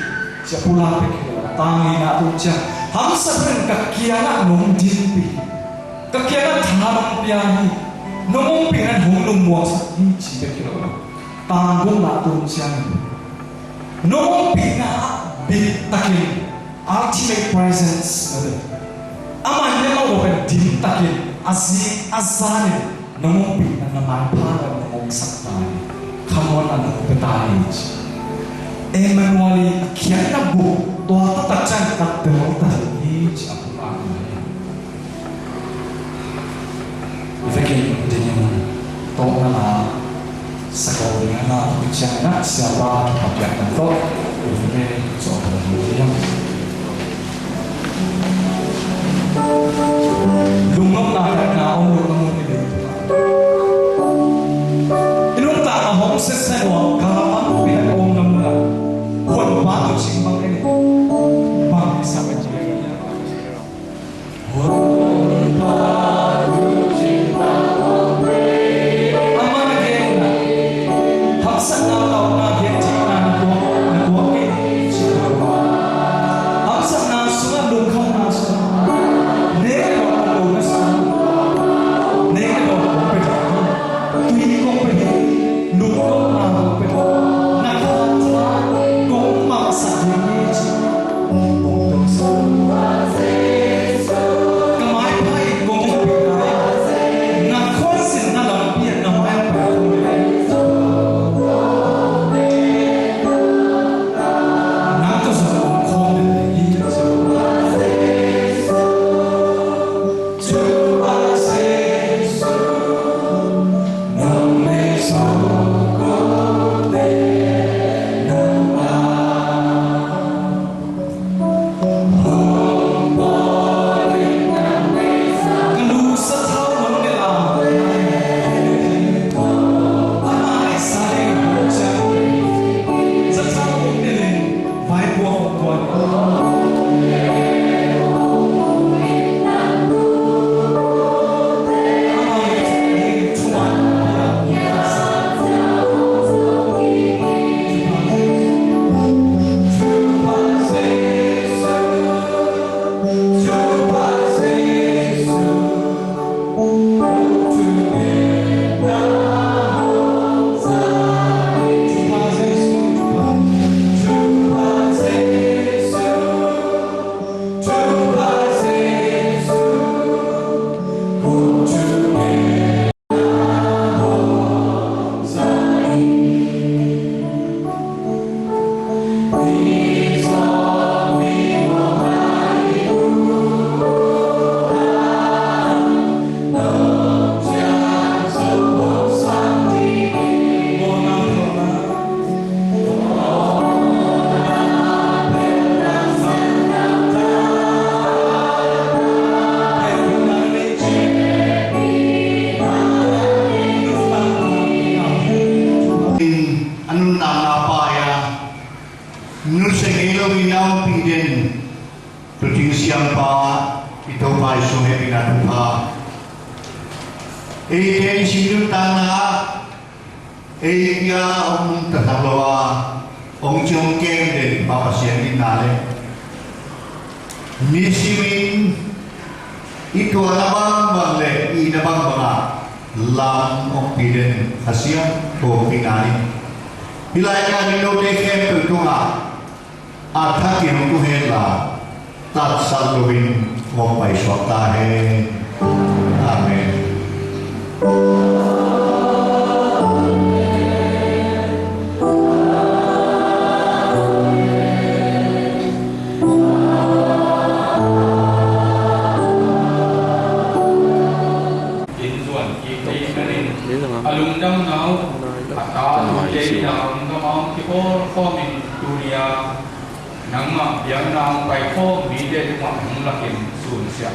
Cia pulak bek hi lo, tang nihna tu ciang, hamsa pen ka kiangah nong dinpih hi. Ka kiangah tha nong pia hi, nong ompihna in hong lungmuangsak hi ci bek hi lo. Tang gukna tun ciang nong ompihna ah bit takin ultimate presence na ding. Amah in a lo pen dim takin a zi a zan in nong ompihna na maipha lo nong omsak ta hi. Khamuanna nong pia ta hi ci. Emmanuel i a khiatna buk tua taktak ciang ka tel ta hi ci a pulak hi. I vekin dingin tawhna la sakawh ding a na, i ciang na siapa a piakna tawh i vekin zawh ding hiam? Lungnopna, hehna om lo na mun i ding. I nuntakna hong setsek nuam ka lam a piak om na mun a, khuan pa tu cing bang en bang i sa ka ci. Pha. Eite i sih nuntakna ah ei kia hong nungta thak lo a, hong ci hong kem den pa Pasian in na le, nisimin i tuahna bangbang le i itna bangbang ah lam hong pia den Kha Siangtho hong pia na in, hih lai-ah ka ding note khempeuh tungah a thakin hong tu hen la, tatsat loin hong paisuak ta hen. Amen. Inn zuan kik ding in a lungdamna uh, a ta uh, a lungdamna uh kipawl khawmin tuni-a nangmah biakna hong paikhawm mite tungah hong lakin sunsiah,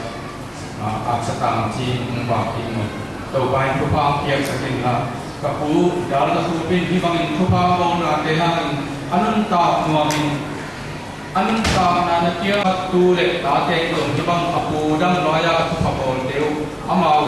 a, haksa tangci hong vak ding uh. Topa in thupha hong piaksak inla, ka pu Dal Za Khup in hih bangin thupha bawlnate hangin a nuntak nuamin, a nuntakna na kiangah tu le tate in zong hih bang a pu dang lai-a thupha bawlte uh amau